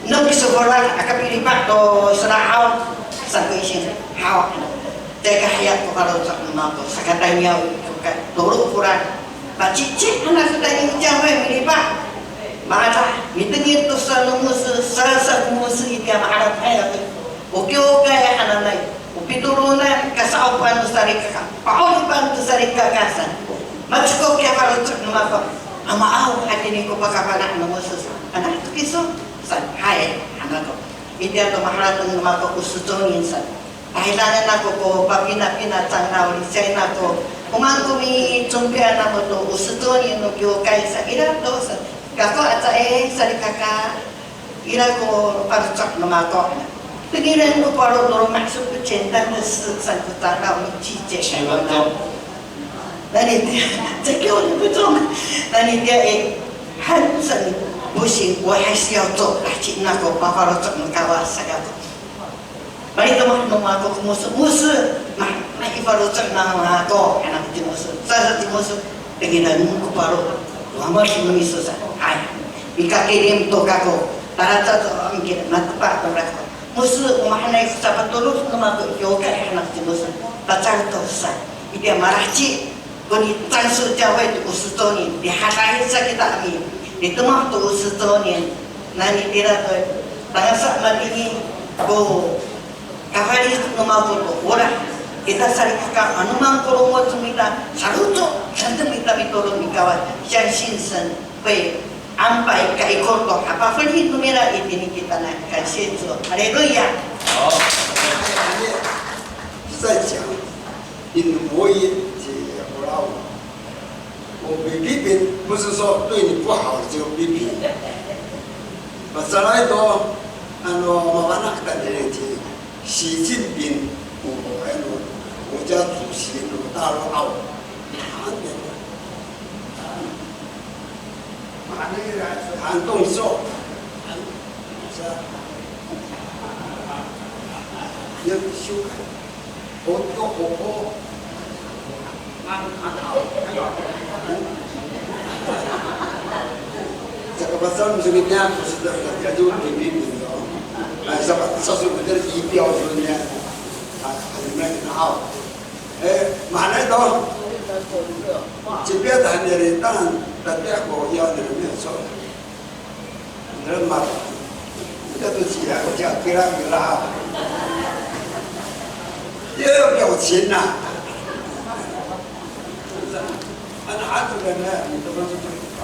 no kiso folad, aka pilipa' to sera haw, sa ko 医生, haw han ako. Caay ka hiya ko faloco' no mako, sakatayniyaw i kiwkay, tolo folad. Pacici han ako tayni i 教会 milipa'. Maadah, mitengil to sa no 牧师, sa, sa ko 牧师 itiya, maharateng ako. O kiwkay hananay, o pitolonan, kasa'opoan no salikaka, pa'oripan to salikaka san. Macekok kiya faloco' no mako, Ama aw, hatini ko pakafana' no 牧师 sa. Fana' to kiso? San, hay, han ako. Itiya to maharateng no mako o 司祭 nin san. Tahidangen ako ko papinapina 长老 licay nako. O maan ko micompian namo to o 司祭 nin no kiwkay sa ira to sa. Kako aca i salikaka. Ira ko faloco' no mako. Tengilen ko faloco' no mako, 不简单的事, san ko 长老 no ci, ci, 十分钟. Nani tiya, 这个我就不中. Nani tiya i, 很真不行, 我还是要做. Laheci nako, pafaloco' no Kawas sa kako. Palitomah no mako ko 牧师, 牧师, ma, ma, i faloco' no mako, han ako ci 牧师. Sa, sa ci 牧师, tengilen ko faloco' no miso sa. Hay, mikakilim to kako. Tala caay to, miki, matepa to kako. 牧师, o mahaenay ko sapatolo no mako i kiwkay, han ako ci 牧师. Pacal to sa. Itiya malaheci ko ni 樟树教会 to o 司祭 nin, mihaday sa kita a mi, mitomah to o 司祭 nin, nani tira to, tangasa matini ko kafalic no mako to, ora, kita salikaka, ano maan ko longoc mita, saloco' saan to mita mitolon i Kawas, 相信神会安排 kaikor to hapafelih no mira itini kita na, 感谢主, haleluya. 好。再讲，因为我也是我老，我批评不是说对你不好就批评。Masalah to, ano, mafana' kita 习近平, o, ano, 国家主席, ano, 大陆, aw. 反动说，要修改，活，要活泼。这个把咱们这个年不是的，这就平平平的哦。哎，什么，这是我们的仪表，是不是呢？啊，你们好。 E, mahaenay to. Ci Piat han nira i, 当然, tatiya ko hiyaw nira 没有错. Nira ma, ita to ciya, ciya kira kira. 要有表情呐。啊，那阿祖人呢，你怎么去搞？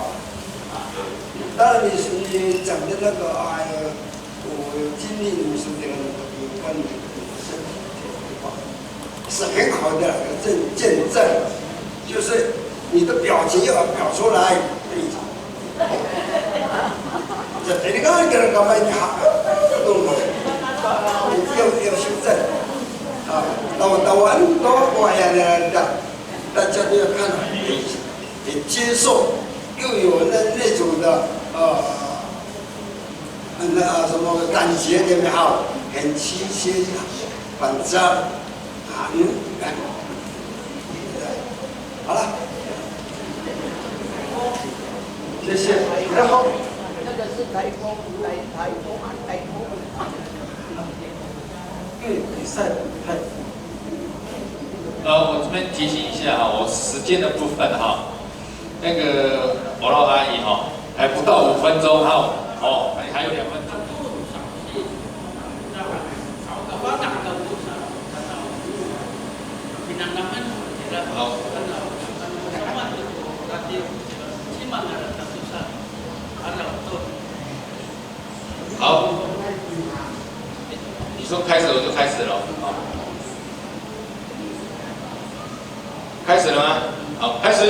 当然你是，你讲的那个，哎呀， 我经历你们身边的那个有关你的身体健康，是很好的见，见证，就是你的表情要表出来。这，你看这个干嘛，你还，懂吗？要，要修正。啊，那我，那我很多，我也，大家都要看到，也接受，又有那，那种的，呃， 那，什么感觉，有没有？很亲切，反正，啊，嗯，哎，好了。谢谢。然后，那个是台风，台，台风啊，台风。嗯，比赛，哎。呃，我这边提醒一下哈，我时间的部分哈， 那个，我老阿姨哈，还不到五分钟哈，哦，还，还有两分钟。好。好。你说开始，我就开始了。好。 开始了吗？好，开始。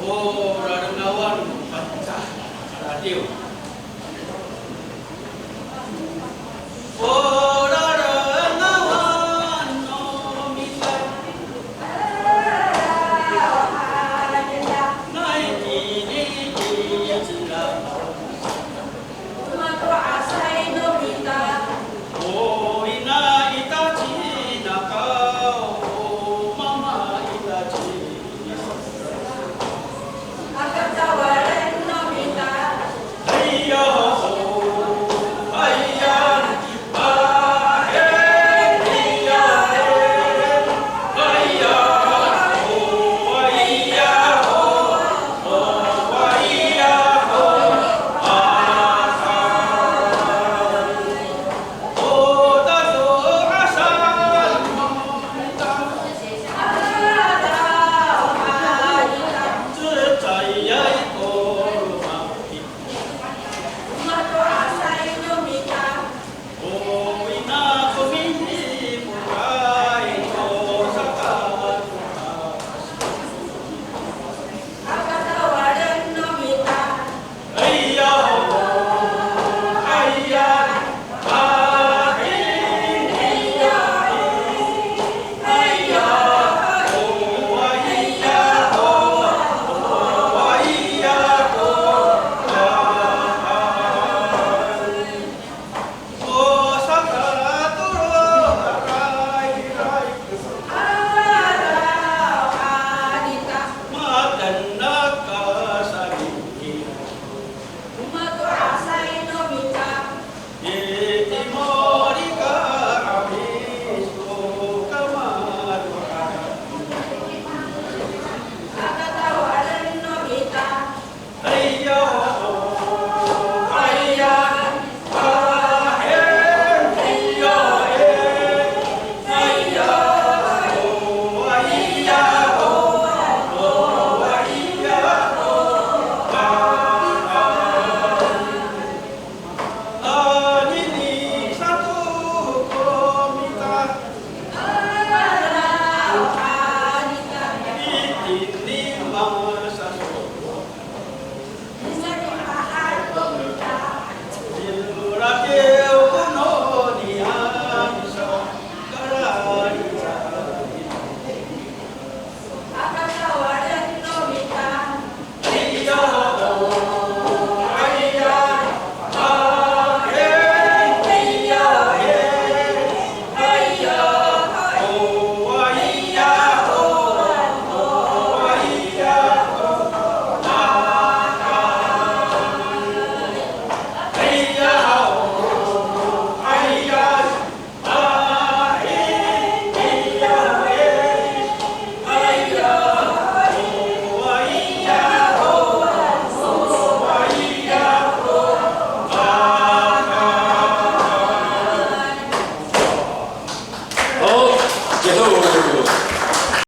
O lalengawan no Pangcah a radiw. O lalengawan no mita. Nai ini i cila. Mato'asay no mita. O ina ita ci Nakaw, o mama ita ci Nakaw. Aka tawalen no mita. Haya ho, haya, ahen, haya, ahen, haya ho, haya ho, o, haya ho, ahen. Halo, 最后